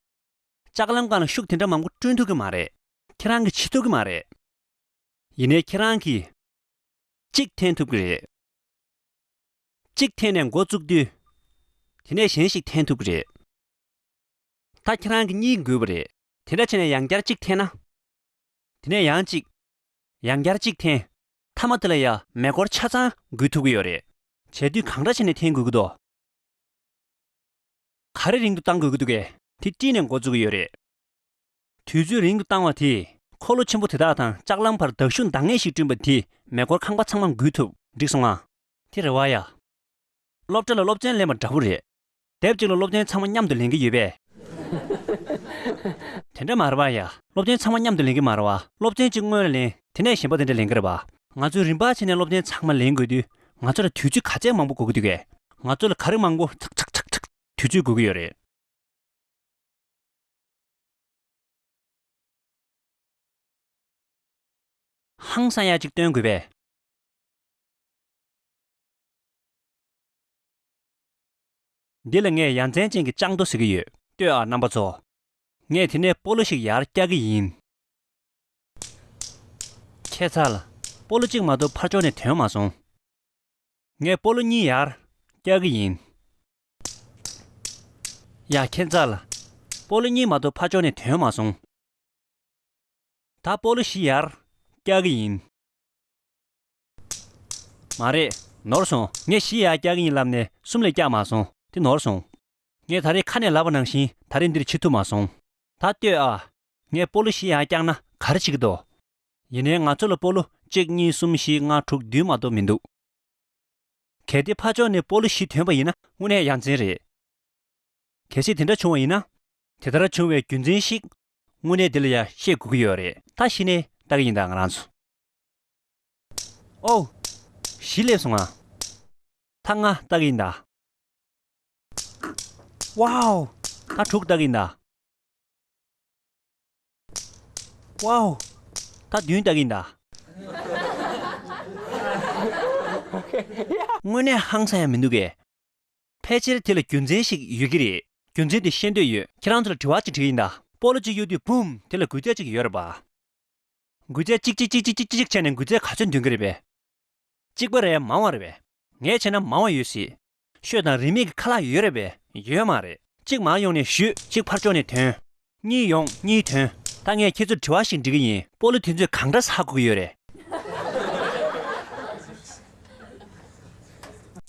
ལྕགས་ལམ་སྒང་ལ་ཤུགས་དེ་འདྲ་མང་པོ་བསྐྲུན་ཐུབ་ཀྱི་མ་རེད། ཁྱེད་རང་གིས་བྱེད་ཐུབ་ཀྱི་མ་རེད། ཡིན་ནའི་ཁྱེད་རང་གིས་གཅིག་འཐེན་ཐུབ་ཀྱི་རེད། གཅིག་འཐེན་ནས་འགོ་བཙུགས་དུས། དེ་ནས་གཞན་ཞིག་འཐེན་ཐུབ་ཀྱི་རེད། ད་ཁྱེད་རང་གིས་གཉིས་དགོས་པ་རེད། དེ་འདྲ་བྱས་ནས་ཡང་བསྐྱར་གཅིག་འཐེན་ན། དེ་ནས་ཡང་གཅིག་ཡང་བསྐྱར་གཅིག་འཐེན། མཐའ་མ་དེ་ལ་ཡང་མེ་འཁོར་ཆ་ཚང་འགུལ་ཐུབ་ཀྱི་ཡོད་རེད། བྱས་དུས་གང་འདྲ་བྱས་ནས་འཐེན་དགོས་ཀྱི་འདུག་ག་རེ་རིང་དུ་བཏང་དགོས་ཀྱི་འདུག་གས། དེ་དཀྲིས་ནས་འགོ་བཙུགས་ཀྱི་ཡོད་རེད། དུས་ཚོད་རིང་དུ་བཏང་བ་དེས་འཁོར་ལོ་ཆེན་པོ་དེ་དག་དང་ལྕགས་ལམ་བར་བརྡབ་ཤུགས་འདང་ངེས་ཤིག་བསྐྲུན་པ་དེས་མེ་འཁོར་ཁང་པ་ཚང་མ་འགུལ་ཐུབ། འགྲིག་སོང་ང་། དེ་རེད་བ་ཡ། སློབ་གྲྭ་ལ་སློབ་ཚན་ལེན་པ་འདྲ་པོ་རེད། དེབ་གཅིག་ལ་སློབ་ཚན་ཚང་མ་མཉམ་དུ་ལེན་གྱི་ཡོད་པས། དེ་འདྲ་མ་རེད་བ་ཡ། སློབ་ཚན་ཚང་མ་མཉམ་དུ་ལེན་གྱི་མ་རེད་བ། སློབ་ཚན་གཅིག་སྔོན་ལ་ལེན། དེ་ནས་གཞན་པ་དེ་འདྲ་ལེན་གྱི་རེད་བ། ང་ཚོས་རིམ་པ་བྱས་ནས་སློབ་ཚན་ཚང་མ་ལེན་དགོས་དུས། ང་ཚོ་ལ་དུས་ཚོད་ག་ཚད་མང་པོ་དགོས་ཀྱི་འདུག་གས། ང་ཚོ་ལ་ག་རེ་མང་པོ་ཚག་ཚག་ཚག་ཚག་དུས་ཚོད་དགོས་ཀྱི་ཡོད་རེད། ཧང་སང་ཡ་གཅིག་སྟོན་དགོས་པས། འདི་ལ་ངས་ཡ་མཚན་ཅན་གྱི་ལྕགས་རྡོ་ཟེར་གྱི་ཡོད། ལྟོས་ཨ་རྣམ་པ་ཚོ། ངས་དེ་ནས་སྤོ་ལོ་ཞིག་ཡར་བཀྱག་གི་ཡིན། ཁྱད་མཚར་ལ། སྤོ་ལོ་གཅིག་མ་གཏོགས་ཕར་ཕྱོགས་ནས་ཐོན་མ་སོང་། ངས་སྤོ་ལོ་གཉིས་ཡར་བཀྱག་གི་ཡིན། ཡ་ཁྱད་མཚར་ལ། སྤོ་ལོ་གཉིས་མ་གཏོགས་ཕར་ཕྱོགས་ནས་ཐོན་མ་སོང་། ད་སྤོ་ལོ་བཞི་ཡར་བཀྱག་གི་ཡིན། མ་རེད། ནོར་སོང་། ངས་བཞི་ཡར་བཀྱག་གི་ཡིན་ལབ་ནས་གསུམ་ལས་བཀྱག་མ་སོང་། དེ་ནོར་སོང་། ངས་ད་རེས་ཁ་ནས་ལབ་པ་ནང་བཞིན་ད་རེས་འདིར་ཁྱེར་ཐུབ་མ་སོང་། ད་ལྟོས་ཨ། ངས་སྤོ་ལོ་བཞི་ཡར་བཀྱག་ན་ག་རེ་བྱེད་ཀྱི་འདུག་ཡིན་ནའི་ང་ཚོ་ལ་སྤོ་ལོ་གཅིག་གཉིས་གསུམ་བཞི་ལྔ་དྲུག་བདུན་མ་གཏོགས་མི་འདུག་གལ་ཏེ་ཕར་ཕྱོགས་ནས་སྤོ་ལོ་བཞི་ཐོན་པ་ཡིན་ན་དངོས་གནས་ཡ་མཚན་རེད། གལ་སྲིད་དེ་འདྲ་བྱུང་བ་ཡིན་ན། དེ་ལྟར་བྱུང་བའི་རྒྱུ་མཚན་ཞིག་དངོས་གནས་འདི་ལ་ཡ་བཤད་དགོས་ཀྱི་ཡོད་རེད། ད་གཞི་ནས་ལྟ་གི་ཡིན་ད་ང་རང་ཚོ། ཨོ། བཞི་སླེབས་སོང་ང་། ད་ལྔ་ལྟ་གི་ཡིན་ད། ཝའོ། ད་དྲུག་ལྟ་གི་ཡིན་ད། ཝའོ། ད་བདུན་ལྟ་གི་ཡིན་ད། དངོས་གནས་ཧང་སང་ཡང་མི་འདུག་གས། ཕལ་ཆེར་དེ་ལ་རྒྱུ་མཚན་ཞིག་ཡོད་ཀྱི་རེད། རྒྱུ་མཚན་དེ་ཤེས་འདོད་ཡོད། ཁྱེད་རང་ཚོ་ལ་དྲི་བ་ཅིག་དྲི་གི་ཡིན་ད། སྤོ་ལོ་གཅིག་གཡུག་དུས་བུམ་དེ་ལ་འགུལ་ཚད་ཅིག་ཡོད་རེད་པ། འགུལ་ཚད་གཅིག་གཅིག་གཅིག་གཅིག་གཅིག་བྱས་ནས་འགུལ་ཚད་ག་ཚོད་འདོན་གྱི་རེད་པས། གཅིག་པ་རེད་མང་བ་རེད་པས། ངས་བྱས་ན་མང་བ་ཡོད་སྲིད། ཤོད་དང་རིན་མེད་ཀྱི་ཁ་ལག་ཡོད་རེད་པས། ཡོད་མ་རེད། གཅིག་མར་ཡོང་ནས་གཞུས། གཅིག་ཕར་ཕྱོགས་ནས་ཐོན། གཉིས་ཡོང་གཉིས་ཐོན། ད་ངས་ཁྱེད་ཚོར་དྲི་བ་ཞིག་འདྲི་གི་ཡིན། སྤོ་ལོ་དེ་ཚོས་གང་འདྲ་ཟ་དགོས་ཀྱི་ཡོད་རེད།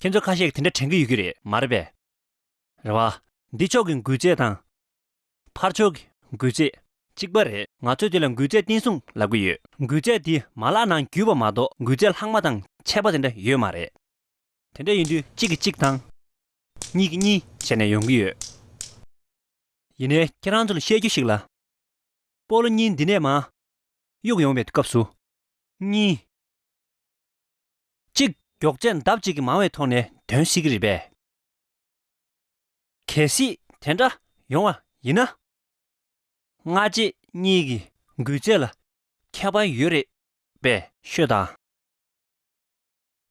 ཁྱེད་ཚོ་ཁ་ཤས་ཀྱིས་དེ་འདྲ་དྲན་གྱི་ཡོད་ཀྱི་རེད་མ་རེད་པས། རེད་བ། འདི་ཕྱོགས་ཀྱི་འགུལ་ཚད་དང་། ཕར་ཕྱོགས་ཀྱི་འགུལ་ཚད་གཅིག་པ་རེད། ང་ཚོས་དེ་ལ་འགུལ་ཚད་བརྟན་སྲུང་ལབ་ཀྱི་ཡོད། འགུལ་ཚད་འདི་མ་ལག་ནང་བརྒྱུས་པ་མ་གཏོགས་འགུལ་ཚད་ལྷག་མ་དང་ཆད་པ་དེ་འདྲ་ཡོད་མ་རེད། དེ་འདྲ་ཡིན་དུས་གཅིག་གིས་གཅིག་དང་། གཉིས་ཀྱིས་གཉིས་བྱས་ནས་ཡོང་གི་ཡོད། ཡིན་ནའི་ཁྱེད་རང་ཚོ་ལ་བཤད་རྒྱུ་ཞིག་ལ། སྤོ་ལོ་གཉིས་འདི་ནས་མར་གཡུག་ཡོང་བའི་སྐབས་སུ། གཉིས། གཅིག་མགྱོགས་ཚད་ལྡབ་གཅིག་གིས་མང་བའི་ཐོག་ནས་ཐོན་སྲིད་ཀྱི་རེད་པས། གལ་སྲིད་དེ་འདྲ་ཡོང་བ་ཡིན་ན། སྔ་རྗེས་གཉིས་ཀྱི་འགུལ་ཚད་ལ་ཁྱད་པར་ཡོད་རེད་པས་ཤོད་དང་།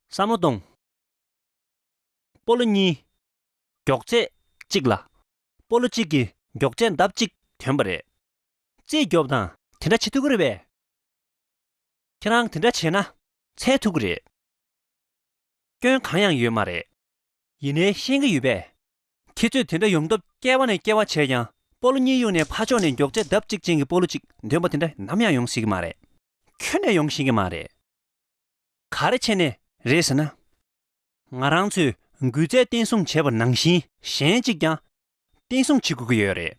བསམ་བློ་གཏོང་། སྤོ་ལོ་གཉིས། མགྱོགས་ཚད་གཅིག་ལ། སྤོ་ལོ་གཅིག་གིས་མགྱོགས་ཚད་ལྡབ་གཅིག་ཐོན་པ་རེད། རྩིས་རྒྱོབ་དང་དེ་འདྲ་བྱེད་ཐུབ་ཀྱི་རེད་པས། ཁྱེད་རང་དེ་འདྲ་བྱས་ན་འཚལ་ཐུབ་ཀྱི་རེད། སྐྱོན་གང་ཡང་ཡོད་མ་རེད། ཡིན་ནའི་ཤེས་ཀྱི་ཡོད་པས། ཁྱེད་ཚོས་དེ་འདྲ་ཡོང་སྟབས་སྐྱེ་བ་ནས་སྐྱེ་བ་བྱས་ཀྱང་སྤོ་ལོ་གཉིས་གཡུགས་ནས་ཕར་ཕྱོགས་ནས་མགྱོགས་ཚད་ལྡབ་གཅིག་ཅན་གྱི་སྤོ་ལོ་གཅིག་འདོན་པ་དེ་འདྲ་ནམ་ཡང་ཡོང་སྲིད་ཀྱི་མ་རེད། ཁྱོན་ནས་ཡོང་ཤེས་ཀྱི་མ་རེད། ག་རེ་བྱས་ནས་རེད་ཟེར་ན། ང་རང་ཚོས་འགུལ་ཚད་བརྟན་སྲུང་བྱས་པ་ནང་བཞིན་གཞན་གཅིག་ཀྱང་བརྟན་སྲུང་བྱེད་དགོས་ཀྱི་ཡོད་རེད།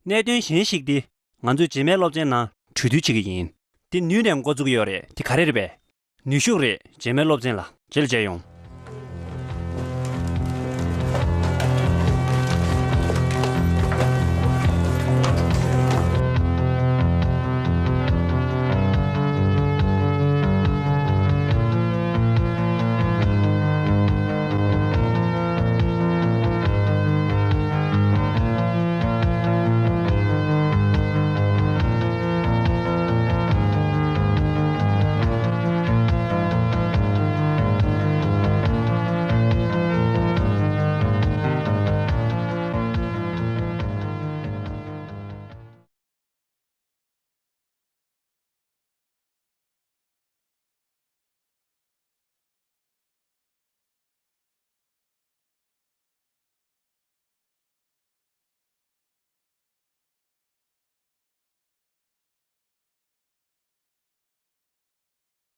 གནད་དོན་གཞན་ཞིག་དེ་ང་ཚོའི་རྗེས་མའི་སློབ་ཚན་ནང་གྲོས་བསྡུར་བྱེད་ཀྱི་ཡིན། དེ་ནུས་ནས་འགོ་འཛུགས་ཀྱི་ཡོད་རེད། དེ་ག་རེ་རེད་པས། ནུས་ཤུགས་རེད། རྗེས་མའི་སློབ་ཚན་ལ་རྗེས་ལ་མཇལ་ཡོང་།